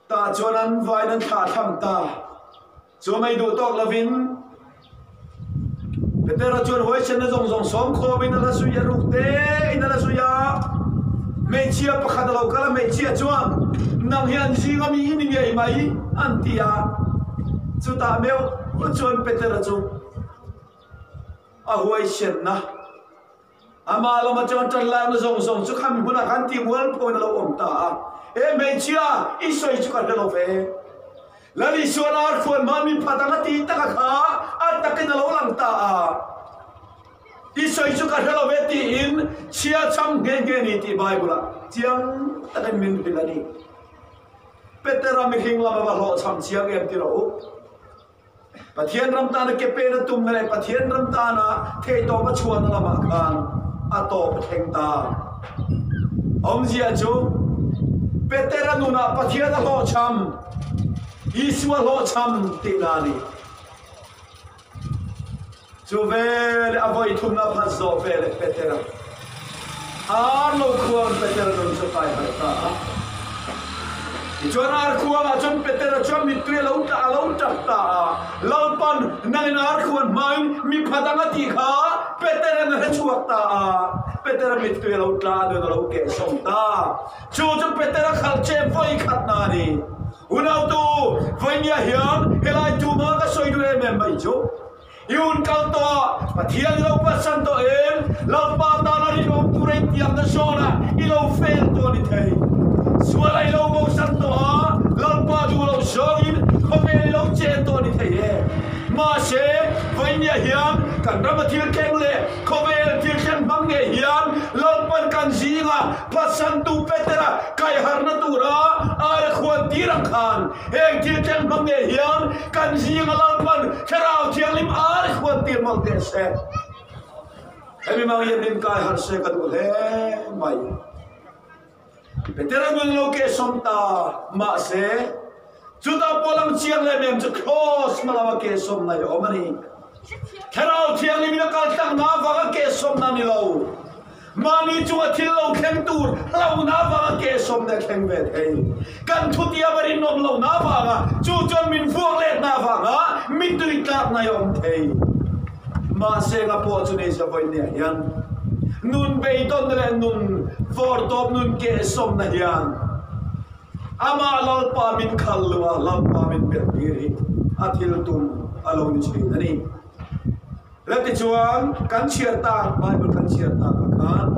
Tah chuan an vain an thlah tham ta. Chu mai duh tawk lovin Petera chuan huaisenna zawng zawng sawm khawmin a la zui a, ruk tein a la zui a. Hmeichhia pakhat a lo kal a, hmeichhia chuan, Nang hi an zinga mi i ni ngei mai, an ti a. Chutah meuh chuan Petera chu a huaisenna Amah lama chuan ṭan lakna zawng zawng chu khami hmunah khan tihmual pawhin a lo awm ta a. E hmeichhia, i sawi chu ka hre lo ve. Lal Isuan ar khuan hma mi phat ang a tih taka kha a takin a lo lang ta a. I sawi chu ka hre lo ve tiin chhia chham nghe nghe ni tih Bible-ah chiang takin min hrilh a ni. Petera mihring lama va hlawhchham chiang em ti rawh u. Pathian ram tana ke pen a tumna leh Pathian ram tana theihtawp a chhuahna lamah khan a tawp a thleng ta. Awmzia chu Petera nunah Pathian a hlawhchham. Isua hlawhchham tihna a ni. Chu veleh a vawi thumna phat zawh veleh Petera ar lo khuang Petera nun chu kai harh ta a. Tichuan ar khuangah chuan Petera chuan mittui a lo tla a lo tap ta a. Lalpan nangin ar khuan hmain mi phat ang a tih kha Petera'n a hre chhuak ta a. Petera mittui a lo tla a nun a lo kehsawm ta. Chu chu Petera khalh che vawi khatna a ni. Unautu, vawinia hian helai tuma ka sawi duh em em mai chu, i hun kal tawh ah Pathian i lo patsan tawh em? Lalpa tana rinawm tur a intiamna zawnah i lo fel tawh a ni thei. Sual a i lo bosan tawh a, Lalpa duh loh zawngin khawvel i lo chen tawh a ni thei e. Mahse, vawinia hian kan rama thil thleng leh khawvel thil thleng hmang ngei hian Lalpan kan zinga Phatsantu Petera kaiharna tura aia khuan tir ang khan heng thil thleng hmang ngei hian kan zinga Lalpan Thlarau Thianghlim aia khuan tir mawlh teh se. Hemi mang hian min kai harh se ka duh hle mai. Petera nun lo kehsawm ta mahse chutah pawh lang chiang leh mem chu Kraws hma lama kehsawm na hi a awm a ni. Thlarau Thianghlim in a kal tlakna avanga kehsawmna a ni lo. Mahni chunga thil lo thleng tur hlauhna avanga kehsawmna a thleng ve thei. Kan thutiam a rinawm lohna avanga chu chuan min vuak letna avanga mittui tlakna hi a awm thei. Mahse nga pawh chu nei zavawinia hian nun beidawnna leh nun vawrtawp nun kehsawmna hian amah Lalpa min khal lo a, Lalpa min belh tir hi a thil tum a lo ni thin a ni. Le tichuan, kan chhiar tak, Bible kan chhiar takah khan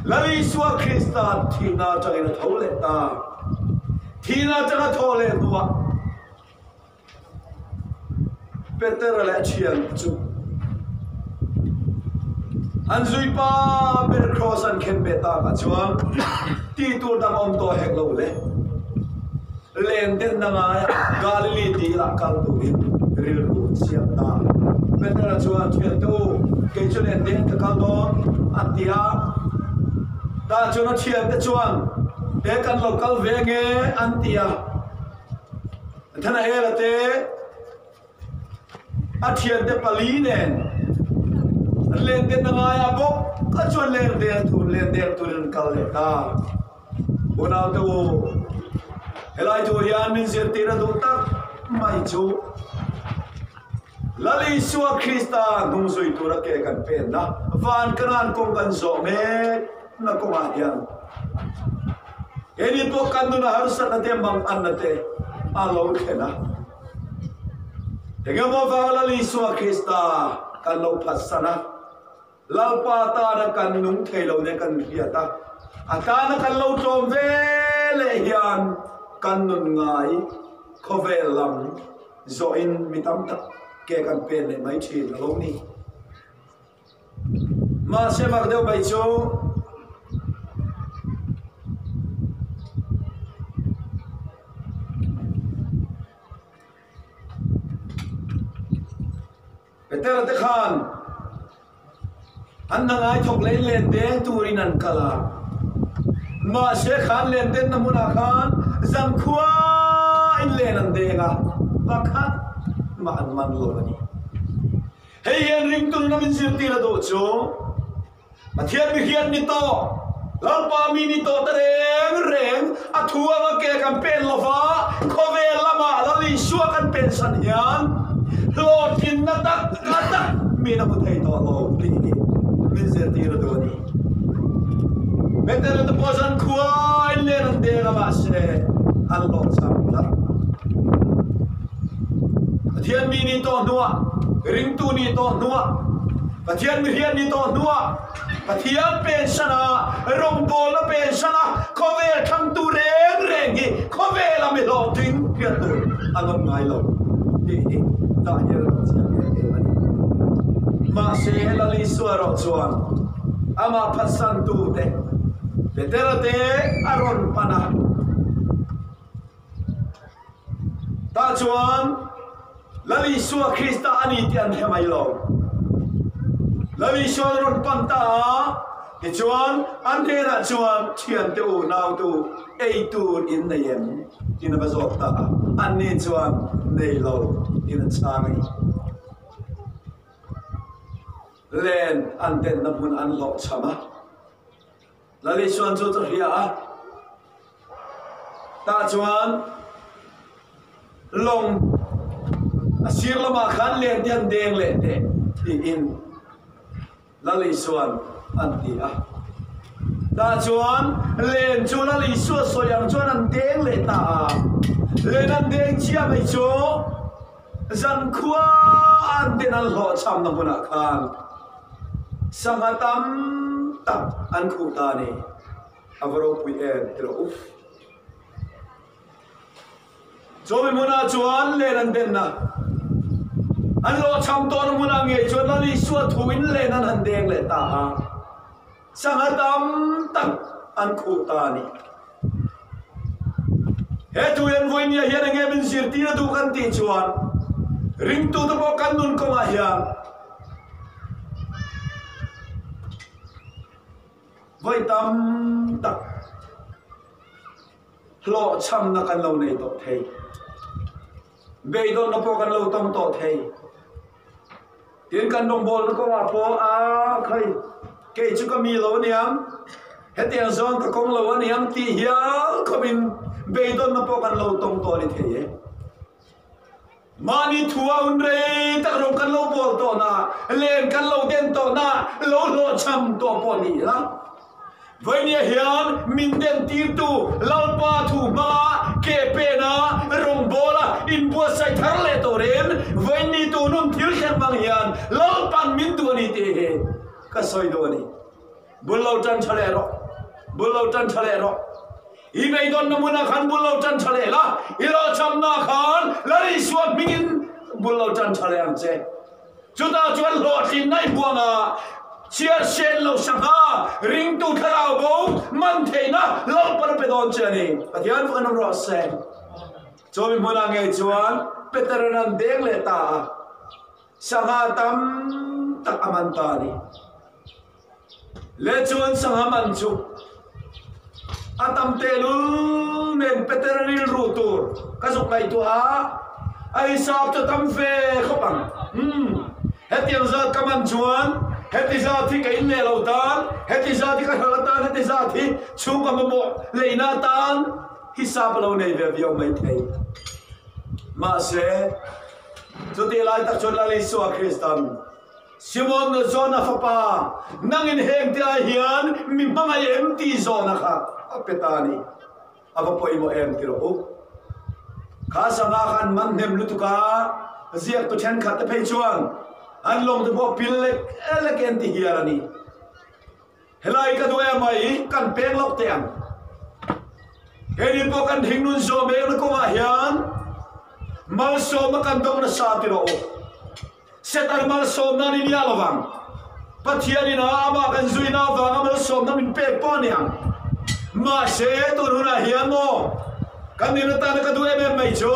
Lal Isua Krista thihna atangin a tho leh ta. Thihna atanga tho leh hnuah Petera leh a thiante chu an zuipa ber kraws an khen ve takah chuan tih tur dang awm tawh hek lo le. Len denna ngaia Galili dila kal turin rilru an siam ta. Petera chuan, Thiante u, kei chu len den ka kal dawn, a ti a. Tah chuan a thiante chuan, He kan lo kal ve nge, an ti a. Nathanaela te a thiante pali nen an len denna ngaia bawk a chuan len den tur len den turin an kal leh ta. Unaute u, helai thu hian min zirtir a duh tak mai chu Lal Isua Krista hnung zui tura ke kan penna van Kanan kawng kan zawh mek na kawngah hian keini pawh kan nuna harsatna te manganna te a lo thlen a. Engemaw vang Lal Isua Krista kan lo phatsan a. Lalpa tana kan nung thei lo nia kan hriat a, a tana kan lo tlawm ve leh hian kan nun ngai khawvel lam zawhin mi tam tak ke kan pen leh mai thin a lo ni. Mahse mak deuh mai chu Petera te khan an hna ngai thawk leh in len deng turin an kal a, mahse khan len denna hmunah khan zankhua in len an deng a, pakhat mah an man lo a ni. Hei hian ringtu nuna min zirtir a duh chu Pathian mihriat ni tawh, Lalpa mi ni tawh ta reng reng, a thu anga ke kan pen lo va, khawvel lamah Lal Isua kan pensan hian hlawhtlinna tak tak min a hmu thei tawh lo tih hi min zirtir a duh a ni. Bethel te pawh zan khuain len an deng a mahse an hlawhchham tlat. Pathian mi ni tawh hnuah, ringtu ni tawh hnuah, Pathian mihriat ni tawh hnuah Pathian pensan a, rawngbawlna pensan a, khawvel thangtu reng reng hi khawvela mi hlawhtling hriat tur an awm ngai lo tih hi tah hian a rawn chiang em em a ni. Mahse, Lal Isua erawh chuan amah phatsantute Petera te a rawn pan a. Tah chuan Lal Isua Krista a ni tih an hre mai lo. Lal Isua an rawn pan ta a, Tichuan, an hnenah chuan, Thiante u, naute u, ei tur in nei em? tiin a va zawt ta a. Anni chuan, Nei lo, tiin an chhang a ni. Len an denna hmun an hlawhchham a. Lal Isuan chu chu hria a, tah chuan lawng a sir lamah khan len te an deng leh teh tiin Lal Isuan an ti a. Tah chuan len chu Lal Isua sawi ang chuan an deng leh ta a, len an deng chiah mai chu zankhua an den an hlawhchhamna hmunah khan Sangha tam tak an khuh ta a ni. A va ropui em ti rawh u. Chawmi hmunah chuan len an den a, an lawhchham tawhna hmunah ngei chuan Lal Isua thuin len an han deng leh ta a, sangha tam tak an khuh ta a ni. He thu hian vawinia hian enge min zirtir a duh kan tih chuan ringtute pawh kan nun kawngah hian vawi tam tak hlawhchhamna kan lo nei tawh thei. Beidawnna pawh kan lo tawng tawh thei. Tin kan rawngbawlna kawngah pawh a khai kei chu ka mi lo aniang, hetiang zawng ka kawng lo aniang tih hial khawpin beidawnna pawh kan lo tawng tawh a ni thei e. Mahni thua hun rei tak rawng kan lo bawl tawhna, len kan lo den tawhna, lo hlawhchham tawh pawh ni ila. Vawinia hian min dentirtu Lalpa thu hmanga ke pena rawngbawla inbuatsaih thar leh turin vawiini tu nun thil thleng hmang hian Lalpan min duh a ni tih hi ka sawi duh a ni. Bul lo tan tha leh rawh, bul lo tan tha leh rawh. I beidawnna hmunah khan bul lo tan tha leh la, i hlawhchhamna khan Lal Isua hmingin bul lo tan tha leh ang che. Chutah chuan hlawhtlinna i huangah chhiar sen lo sangha ringtu thlarau bo man theihna Lalpan a pe dawn che a ni. Pathian fak an awm rawh se. Chawmi hmunah ngei chuan Peter-a'n an deng leh ta a, sangha tam tak a man ta a ni. Le chuan sangha man chu a tam tehlul nen Peter rilru tur ka zuk ngaihtuah a, a hisap chu tam ve khawp ang. Umm, hetiang zat ka man chuan heti zat hi ka in leh lo tan, heti zat hi ka hralh atan, heti zat hi chhungkaw mamawh leihna atan hisap a lo nei ve viau maithei. Mahse, chutih lai tak chuan Lal Isua Kristan Simon Jona fapa, nangin heng te ah hian mi hmangaih em tih zawhna kha a pe ta a ni. A va pawimawh em ti rawh u. Kha sangha kha an man hnem lutuk a, ziaktu thenkhat te phei chuan an lawng te pawh pil lek lek en ti hial a ni. Helai ka duh em ai, kan peng loh teh ang. Keini pawh kan hringnun zawh mekna kawngah hian malsawmna kan dawng nasa ti rawh u. Satan malsawmna ni nia lovang. Pathianin a amah kan zuina avanga malsawmna min pek pawh a ni ang. Mahse, tun hunah hian maw, kan nen atana ka duh em em mai chu,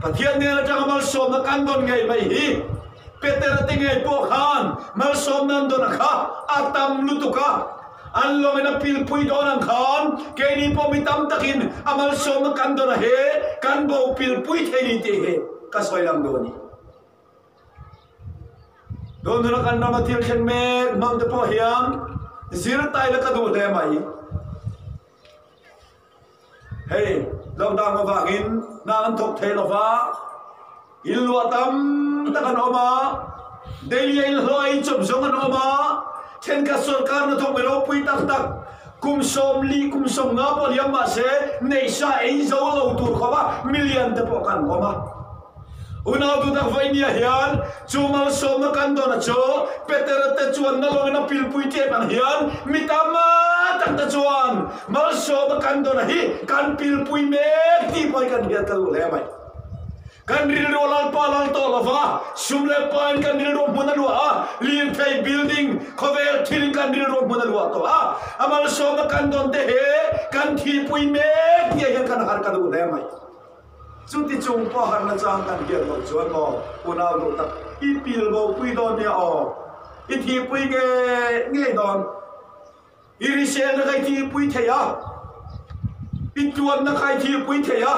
Pathian nen atanga malsawmna kan dawn ngei mai hi, Petera te ngei pawh khan malsawmna an dawn a kha a tam lutuk a, an lawngin a pilpui dawn ang khan keini pawh mi tam takin a malsawmna kan dawn a he kan bo pilpui thei ni tih hi ka sawi lang duh a ni. Tun huna kan rama thil thleng mek hmang te pawh hian zir taila ka duh hle mai. Hei, lockdown avangin hna an thawk thei lo va, in luah tam tak an awm a, daily a inhlawh a inchawp zawng an awm a, thenkhat sorkar hnathawk mi ropui tak tak kum 40 kum 50 pawh liam mahse neihsa ei zo lo tur khawpa million te pawh kan awm a. Unau duhtak vawinia hian chu malsawmna kan dawn a chu Petera te chuan na lawngin a pilpui tep ang hian mi tam tak te chuan malsawmna kan dawn a hi kan pilpui mek tih pawh hi kan hriat ka duh hle mai. Kan rilru a Lalpa lal tawh lo va, sum leh pain kan rilru hmun a luah a, lirthei, building, khawvel thilin kan rilru hmun a luah tawh a, a malsawmna kan dawn te he kan thihpui mek tih ah hian kan har ka duh hle mai. Chuti chung pawh harna chang kan hiat loh chuan maw unau duh tak i pil bo pui dawn nia aw, i thihpui nge ngei dawn. I riselna kha i thihpui thei a, i tuanna kha i thihpui thei a,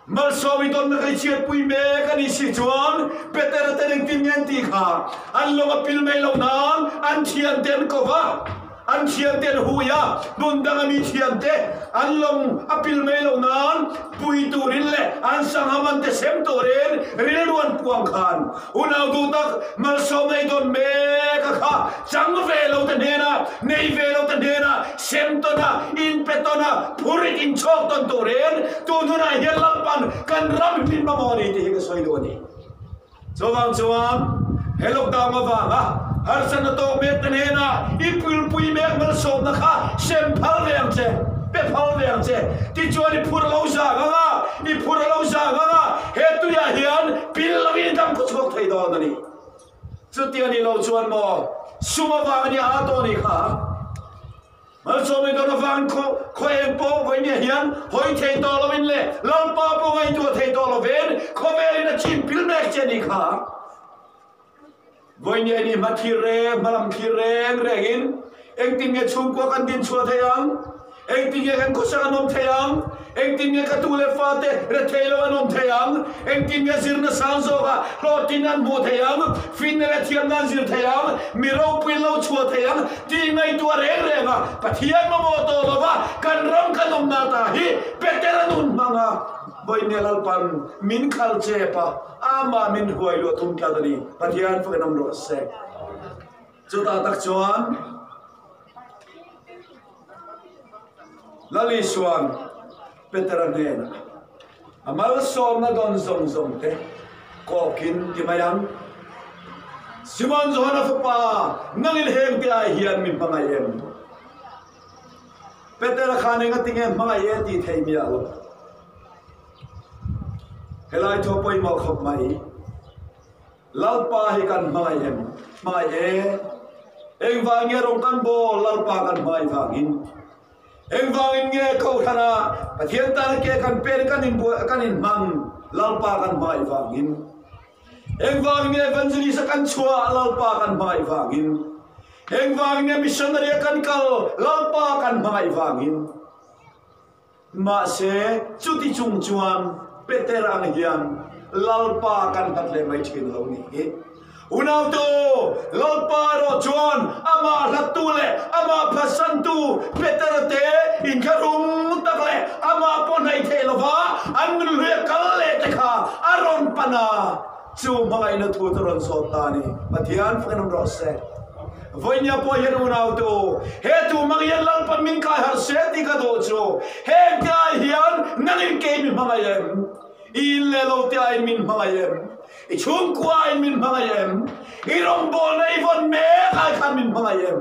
malsawm i dawnna kha i chhiatpui mek a nih si chuan Petera ten engtin nge an tih kha? An lawng a pil mai loh nan an thiante an ko va. An thiante an hui a, hmun danga mi thiante an lawng a pil mai loh nan pui turin leh an sangha man te sem turin rilru an puang khan unau duh tak malsawm nei dawn mek a kha chang ve lo te hnena nei ve lo te hnena sem tawn a inpe tawn a phurit inchhawk tawn turin tun hunah hian Lalpan kan ram hi min mamawh a ni tih hi ka sawi duh a ni. Chuvang chuan he lockdown avanga harsatna tawk mek te hnenah i pulpui mek malsawmna kha sem phal ve ang che, pe phal ve ang che. Tichuan i phur a lo zang ang a, i phur a lo zang ang a, he tuiah hian pil lovin i dam khaw chhuak thei dawn a ni. Chuti a nih loh chuan maw sum avang a nia a tawh a nih kha. Malsawmi dawn avangin khaw khaw eng pawh vawinia hian hawi thei tawh lovin leh Lalpa pawh ngaihtuah thei tawh lovin khawvelin a chim pil mek che a nih kha. Vawinia ni hma thlir reng, hma lam thlir reng rengin engtin nge chhungkua kan din chhuah thei ang? Engtin nge kan khawsak an awm thei ang? Engtin nge ka tu leh fate rethei lo an awm thei ang? Engtin nge zirna sang zawkah hlawhtlin an hmuh thei ang? Finna leh thiamna an zir thei ang? Mi ropui an lo chhuah thei ang? Tih ngaihtuah reng reng a, Pathian mamawh tawh lova kan ram kan awmna ta hi Petera nun hmang a, Vawinia Lalpan min khal chep a, amah min huai luah tum tlat a ni. Pathian fakin awm rawh se. Chutah tak chuan Lal Isuan Petera hnenah a malsawmna dawn zawng zawng te kawkin ti mai ang. Simon Johana fapa, nangin heng te ai hian mi hmangaih em? Petera khan engati nge hmangaih e tih theih miah lo. Helai thu a pawimawh khawp mai. Lalpa hi kan hmangaih em? Hmangaih e. Engvang nge rawng kan bawl Lalpa kan hmangaih vangin? Engvangin nge Kohhrana Pathian tana ke kan pen kan inbuai kan inhmang Lalpa kan hmangaih vangin? Engvangin nge Evangelist a kan chhuah Lalpa kan hmangaih vangin? Engvangin nge Missionary a kan kal Lalpa kan hmangaih vangin? Mahse, chuti chung chuan Peter ang hian Lalpa kan hlat leh mai thin lo nih hi. Unautu, Lalpa erawh chuan amah hlattu leh amah phatsantu Peter te inthlahrung tak leh amah pawh hnaih theih lova an nunhlui a kal leh te kha a rawn pan a, chu hmangaihna thu chu rawn zawt ta a ni. Pathian fakin awm rawh se. Vawinia pawh hian unautu, he tu mang hian Lalpa min kai harh se tih ka duh chu, heng te ai hian nangin kei mi hmangaih em? I in leh lo te aiin min hmangaih em? I chhungkua aiin min hmangaih em? I rawngbawlna i vawn mek ai khan min hmangaih em?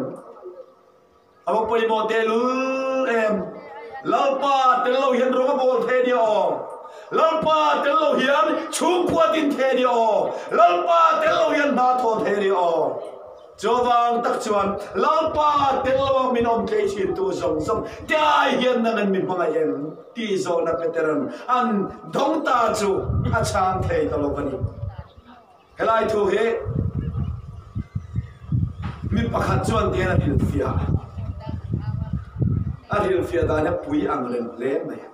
A va pawimawh tehlul em? Lalpa tel lo hian rawng a bawl thei nia aw. Lalpa tel lo hian chhungkua din thei nia aw. Lalpa tel lo hian hna thaw thei nia aw. Chuvang tak chuan Lalpa tel lo a min awm tlei thin tu zawng zawng te ai hian nang in mi hmangaih em tih zawhna Peteran an dawng ta chu a chhang thei ta lo a ni. Helai thu hi mi pakhat chuan tihian a hrilhfiah a, a hrilhfiah dan hi a pui ang reng hle mai a.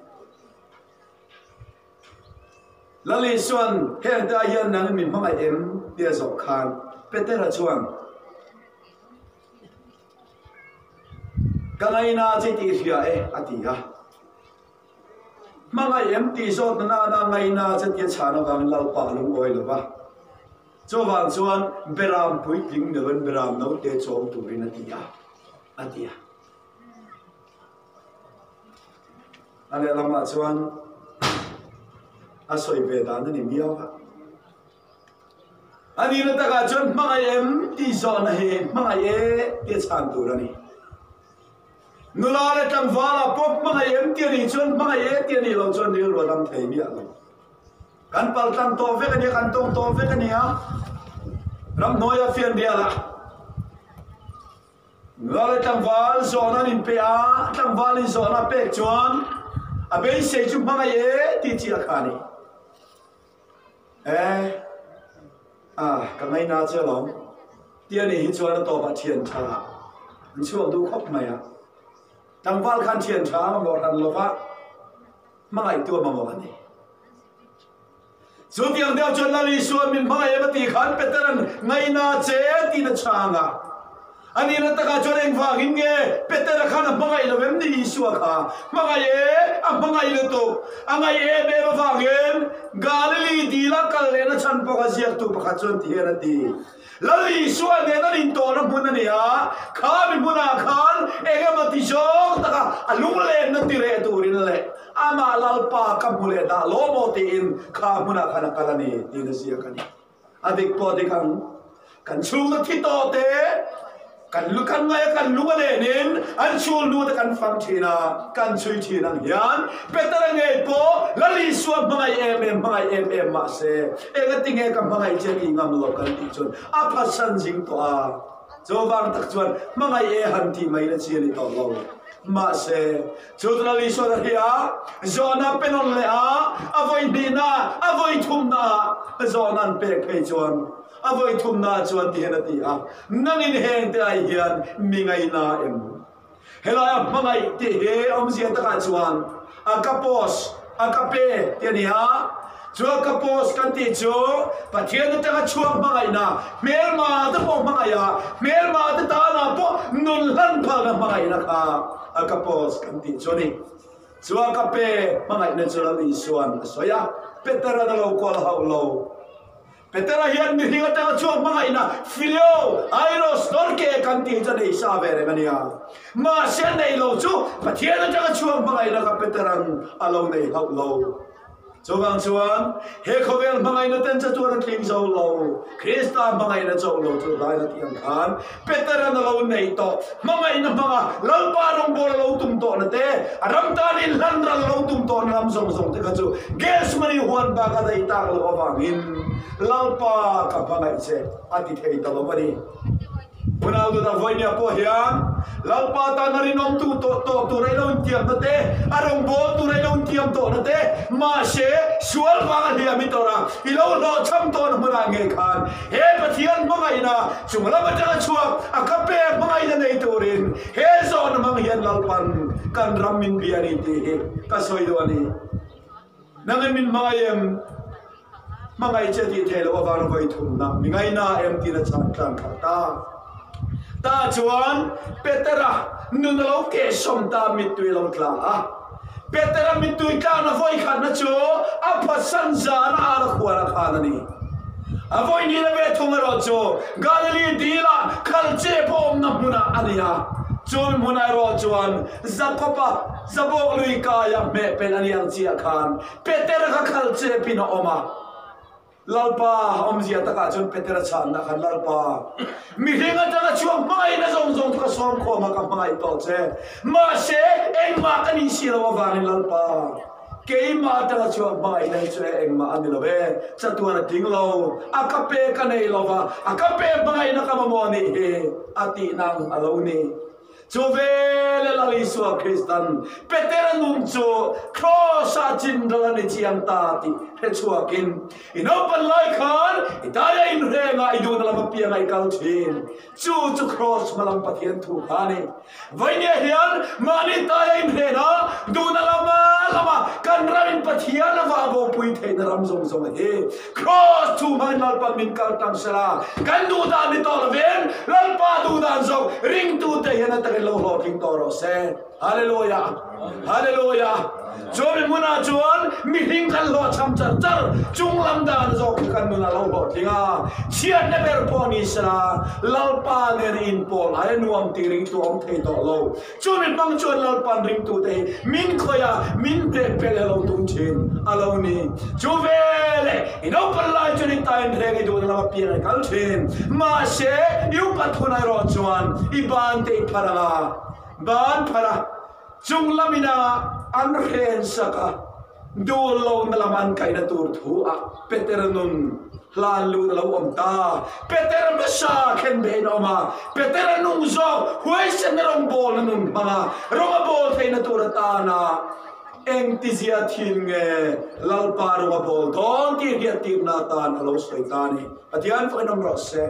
Lal Isuan heng te ah hian nang mi hmangaih em tia zawh khan Petera chuan ka ngaina che tih hria e a ti a. Hmangaih em tih zawt na nana ngaina che tia chhan avangin Lalpa a lungawi lo va. Chuvang chuan Beram puitling ni lovin Beram naute chawm turin a ti a, a ti a. A lehlamah chuan a sawi ve dan a ni miau a. A nihna takah chuan hmangaih em tih zawhna hi hmangaih e tia chhan tur a ni. Nula leh tlangvala pawh hmangaih em ti a nih chuan hmangaih e ti a nih loh chuan rilru a dam thei miah lo. Kan pal tlang tawh vek a nia, kan tawng tawh vek a nia. Ramhnuaia fianrialah nula leh tlangval zawhna an inpe a, tlangvalin zawhna a pek chuan a beisei chu hmangaih e tih chiah kha a ni. E, a, ka ngaina che alawm. Tia ni hi chuan a tawpah thian tha. An chhuak duh khawp mai a. Tlangval khan thian tha a mamawh hran lo va, hmangaihtu a mamawh a ni. Chu tiang deuh chuan Lal Isuan min hmangaih em a tih khan Petera'n ngaihna che tiin a chhang a. A nihna takah chuan engvangin nge Petera khan a hmangaih lo em ni Isua kha? Hmangaih e, a hmangaih lutuk. A ngaih em em avangin Galili dila kal lehna chhan pawh kha ziaktu pakhat chuan ti hian a ti. Lal Isua nen an intawhna hmun a ni a, khami hmunah khan eng emaw ti zawng taka a lunglenna ti reh turin leh amah Lalpa ka hmu leh dah lo maw tiin kha hmunah khan a kal a ni tiin a ziak a ni. A dik pawh a dik ang. Kan chhungte thi tawh te, kan lu kan ngaih a kan lung a lenin an chhul hnu te kan fang thin a, kan chhui thin ang hian Petera ngei pawh Lal Isua hmangaih em em hmangaih em em mahse engati nge ka hmangaih che tih ngam lo kan tih chuan a phatsan zing tawh a, chuvang tak chuan hmangaih e han tih mai na chi a ni tawh lo. Mahse chu chu Lal Isuan a hria a, zawhna a pe nawn leh a, a vawi hnihna a vawi thumna ah zawhna an pek phei chuan A vawi thumna chuan ti hian a ti a, Nangin hengte ai hian mi ngaina em? Helaia hmangaih tih hi awmzia takah chuan a ka post, a ka pe tih a ni a. Chu a ka post kan tih chu Pathian atanga chhuak hmangaihna, hmelma te pawh hmangaih a, hmelma te tanah pawh nun hlan phalna hmangaihna kha a ka post kan tih chu a ni. Chu a ka pe hmangaihna chu Lal Isuan a sawi a, Petera'n a lo kual hauh lo. Petera hian mihring atanga chhuak hmangaihna Phileo, Airos, Storge kan tih hi chu a nei sa ve reng a nia. Mahse a nei lo chu Pathian atanga chhuak hmangaihna kha Petera'n a lo nei hauh lo. Chuvang chuan he khawvel hmangaihna ten che chuan a tling zo lo. Krista hmangaihna chauh lo chu hlaina tih ang khan Petera'n a lo neih tawh hmangaihna hmanga Lalpa rawngbâwl a lo tum tawhna te, a ram tân inhlan ral lo tum tawhna lam zawng zawng te kha chu Gethsemane huan bak a daih tâk loh avângin Lalpa ka hmangaih che a ti thei ta lo a ni. Unau dawt a vawinia pawh hian Lalpa tân a rinawmtu tawh tawh tûra i lo intiamna te, a rawngbâwl tûra i lo intiam tawhna te, mahse sual vânga hliam i tawrh a, i lo hlawhchham tawhna hmunah ngei khân He Pathian hmangaihna chung lam atanga chhuak a ka pek hmangaihna nei turin he zawhna hmang hian Lalpan kan ram min bia a ni tih hi ka sawi duh a ni. Nangin min hmangaih em? Hmangaih che tih theih loh avang vawi thumna mi ngaina em tiin a chhan tlan khalh ta. Tah chuan Petera nun a lo kehsawm ta mittui a lo tla a. Petera mittui tlakna vawi khatna chu a phatsan zan a ar a khuan a khan a ni. A vawi nihna ve thung erawh chu Galili dila khal che pawh awmna hmunah a ni a. Chu mi hmunah erawh chuan Jakoba zabawk lui kaia hmehpelh a ni ang chiah khan Petera kha khal chepin a awm a. Lalpa, awmzia takah chuan Petera chhanna khan, Lalpa, mihring atanga chhuak hmangaihna zawng zawng chu ka sawm khawm a, ka hmangaih tawh che. Mahse, engmah ka nih si loh avangin Lalpa, keimah atanga chhuak hmangaihna hi chu e engmah a ni lo e, chatuan a tling lo, a ka pe ka nei lo va, a ka pe hmangaihna ka mamawh nih hi, a tih nang a lo ni. Chu vele Lal Isua Kristan Petera nun chu Kraws-ah chinral a ni chiang ta tih hre chhuakin, I naupan lai khan i taia inhrengah i duhna lam apiangah i kal thin. Chu chu Kraws hmalam Pathian thu kha a ni. Vawinia hian mahni taia inhrena duhna lama lama kan ramin Pathian a vah bopui theihna ram zawng zawng a hi. Kraws chu hmangin Lalpan min kal tang sela, kan duh dan ni tawh lovin Lalpa duh dan zawk ringtute hian a takin lo hlawhtling tawh rawh se. Hallelujah! Hallelujah! Chu mi hmunah chuan mihring kan hlawhchham char char, chunglam dan zawk hi kan nunah lo hlawhtling a, chhiatna ber pawh ni sela, Lalpa nen inpawl aia nuam tih ringtu a awm thei tawh lo. Chu mi hmang chuan Lalpan ringtute hi min khawih a, min pek pel a lo tum thin a lo ni. Chu veleh i naupan lai chuan i tain reng i duhna lama piang i kal thin. Mahse, i upat hun erawh chuan i ban te i phar ang a, ban phar a, chung lamin a an hren sak a, Duh lohna lam an kaihna tur thu ah Peter nun hlan lut a lo awm ta. Peter hmasa khen behin a awm a, Peter a nung zawk huaisenna rawngbawlna nun hmang a, rawng a bawl theihna tur atana engtizia thin nge Lalpa rawng a bawl dawn tih hriattirna atan a lo sawi ta a ni. Pathian fakin awm rawh se.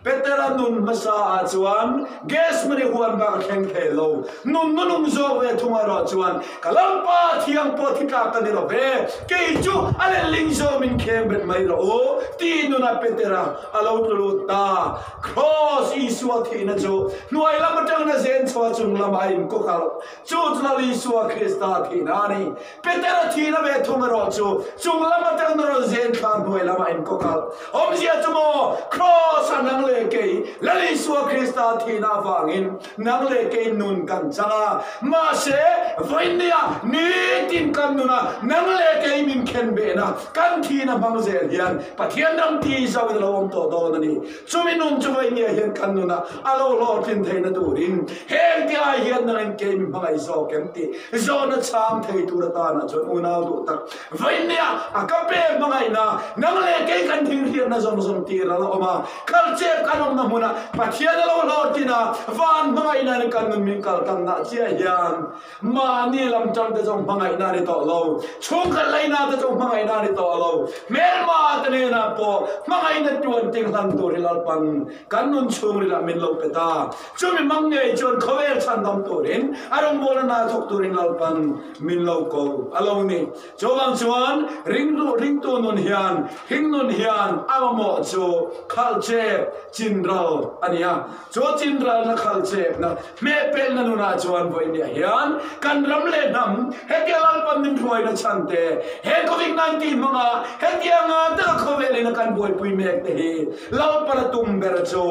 Petera nun hmasa ah chuan Gethsemane huan bak a thleng thei lo. Nun nunung zawk ve thung erawh chuan, Ka Lalpa thiang pawh thi tlak ka ni lo ve, kei chu a letling zawk min kheng bet mai rawh u, tih nunah Petera a lo tlu lut ta. Kraws Isua thihna chu hnuai lam atangin a zen chho a, chung lamah a inkawkalh. Chu chu Lal Isua Krista thihna a ni. Petera thihna ve thung erawh chu chung lam atangin a rawn zen thla hnuai lamah inkawkalh. Awmzia chu maw, Kraws a nang leh kei Lal Isua Krista thihna avangin nang leh kei nun kan chang a. Mahse, vawiinnia nitin kan nuna nang leh kei min khen behna kan thihna hmang zel hian Pathian ram ti zauhin a lo awm tawh dawn a ni. Chumi nun chu vawiinnia hian kan nuna a lo hlawhtlin theihna turin heng te ai hian nangin kei mi hmangaih zawk em tih zawhna chhang thei tur atana chuan unau duh tak vawiinnia a ka pe hmangaihna nang leh kei kan thinghriatna zawng zawng tir a la awm a, khalchep kan awmna hmuna Pathian a lo hlawhtlin a, van hmangaihna in kan nun min kaltangna chiah hian Mahni lam tang te zawng hmangaihna a ni tawh lo, chhungkhat laina te zawng hmangaihna a ni tawh lo, hmelma te nenah pawh hmangaihna tuan ting hlan tur hi Lalpan kan nun chhungrilah min lo pe ta. Chumi hmang ngei chuan khawvel chhandam turin a rawngbawlna hna thawk turin Lalpan min lo ko a lo ni. Chuvang chuan ringtu ringtu nun hian hing nun hian a mamawh chu khalhchep chinral a ni a. Chu chinralna khalhchepna hmehpelhna nunah chuan vawinia hian kan ram leh hnam hetia Lalpan min hruaina chhan te, he Covid 19 hmanga hetianga taka khawvelin a kan buaipui mek te hi Lalpan a tum ber chu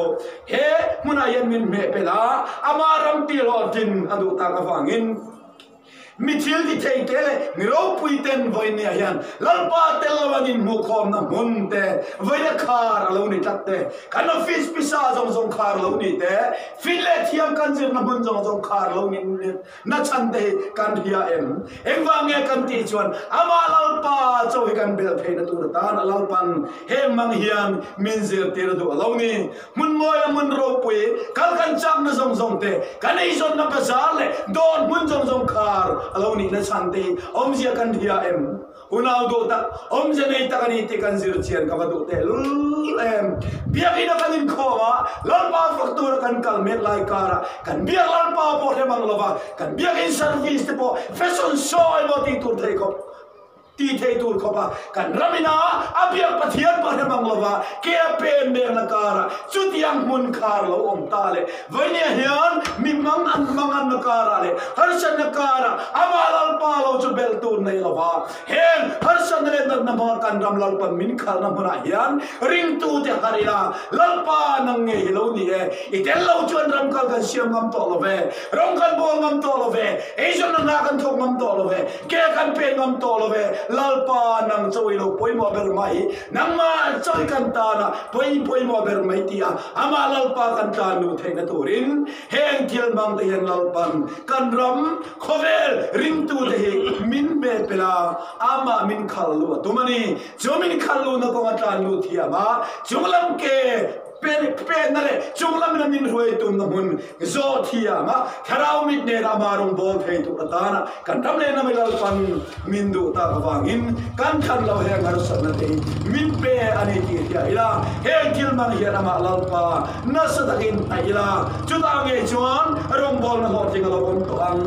he hmunah hian min hmehpelh a, ama ram tihhlawhtlin a duh tak avangin, Mi thil ti thei te leh mi ropui ten vawinia hian Lalpa tel lo an inhmuhkhawmna hmun te, vawina khar a lo ni tlat te, kan office pisa zawng zawng khar lo ni te, fin leh thiam kan zirna hmun zawng zawng khar lo ni na chhan te hi kan hria em? Engvang nge kan tih chuan amah Lalpa chaw hi kan bel theihna tur atan a Lalpan heng mang hian min zirtir duh a lo ni. Hmun mawi le hmun ropui, kal kan chakna zawng zawng te, kan eizawnna bazar leh dawr hmun zawng zawng khar a lo nihna chhan te hi awmzia kan hria em? Unau duh tak, awmzia nei tak a ni tih kan zir chian ka va duh tehlul em? Biakinn a kan inkhawm a, Lalpa fak tura kan kal mek lai karah kan biak Lalpa pawh hrem ang lova, kan biakinn service te pawh fashion show emaw tih tur thei khawp. Ti thei tur khawp a, kan ram ina a biak Pathian pahnih mang lova ke a pen mekna karah chutiang hmun khar lo awm ta leh vawinia hian mi mang an manganna karah leh harsatna karah amah Lalpa lo chu belh tur nei lova heng harsatna leh natna hmanga kan ram Lalpan min khalna hmunah hian ringtute har ila Lalpa nang ngei hi lo ni e, i tel lo chuan ram kal kan siam ngam tawh lo ve, rawng kan bawl ngam tawh lo ve, eizawnna hna kan thawk ngam tawh lo ve, Ke kan pe ngam tawh lo ve, Lalpa nang chawi lo pawimawh ber mai, nangmah chawi kan tan a pawi pawimawh ber mai ti a amah Lalpa kan tlan luh theihna turin heng thil hmang te hian Lalpan kan ram khawvel ringtu te hi min hmel pel a, amah min khal luh a tum a ni. Chu min khal luhna kawng a tlan luh thiam a, chunglam ke Pekna leh chunglam in a min hruai tumna hmun zawh thiam a, thlarau mit nen ama rawn bawl thei tur atana kan ram leh hnam i Lalpan min duh tak avangin kan thlan lo heng harsatna te hi min pe a ni tih hria ila, heng thil hmang hian amah Lalpa nasa takin hnaih ila, chutah ngei chuan rawngbawlna hlawhtling a lo awm tawh ang.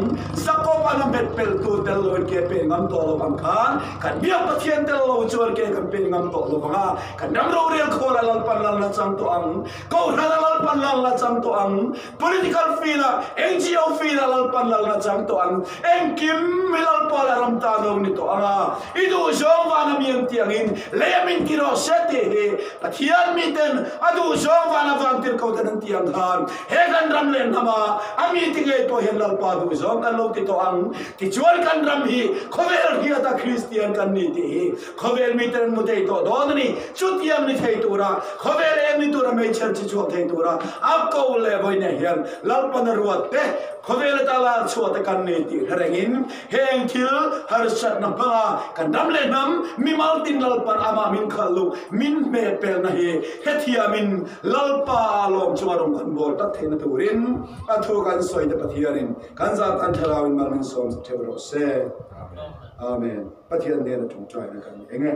Jakob-a'n a hmet peltu tel loin ke pe ngam tawh lo ang khan kan biak Pathian tel lo chuan ke kan pe ngam tawh lo vang a, Kan ram rorel khawl a Lalpan lal la chang tawh ang, Kohhran a Lalpan lal la chang tawh ang, Political field ah, NGO field ah Lalpan lal la chang tawh ang, engkim hi Lalpa la ram ta no ni tawh ang a, i duh zawng vana mi an tih angin lei a min ti rawh se tih hi Pathian miten a duh zawng vana van tirhko ten an tih ang khan he kan ram leh hnam ah a mi ti ngei pawh hian Lalpa duh zawng kan lo ti tawh ang. Tichuan kan ram hi khawvel hriata Kristian kan ni tih hi Khawvel miten an mu thei tawh dawn a ni. Chutiang ni thei tura, khawvel eng ni tura hmeichher chi chhuak thei tura a ko leh vawiinah hian Lalpana ruat te, khawvel ata lar chhuah te kan ni tih hre rengin heng thil harsatna hmanga kan ram leh hnam mimal tin Lalpan amah min khalh luh min hmehpelna hi hrethiamin Lalpa a lawm chunga rawng kan bawl tak theihna turin a thu kan sawi te Pathianin kan zat kan thlarauin mal min sawm theuh rawh se. Amen. Pathian hnena ṭawngṭaina kan eng e.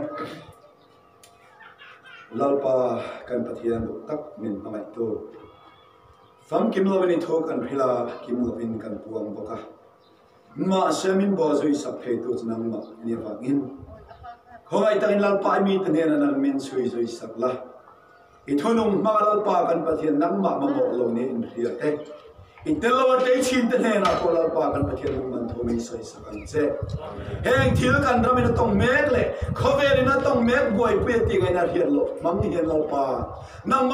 Lalpa kan Pathian duh tak min hmangaihtu. Famkim lovin i thu kan hrilh a, kim lovin kan puang bawk a. Mahse min baw zui sak theitu chu nangmah i nih avangin khawngaih takin Lalpa i mite hnenah nang min chhui zui sak la. I thunung hmanga Lalpa kan Pathian nangmah mamawh lo nia inhria te, i tel lo a tlei thin te hnenah pawh Lalpa kan Pathian nangman thu min sawi sak ang che. Heng thil kan ramin a tawng mek leh khawvelin a tawng mek buaipui a tih ngaihna hriat loh hmang hian Lalpa nangmah.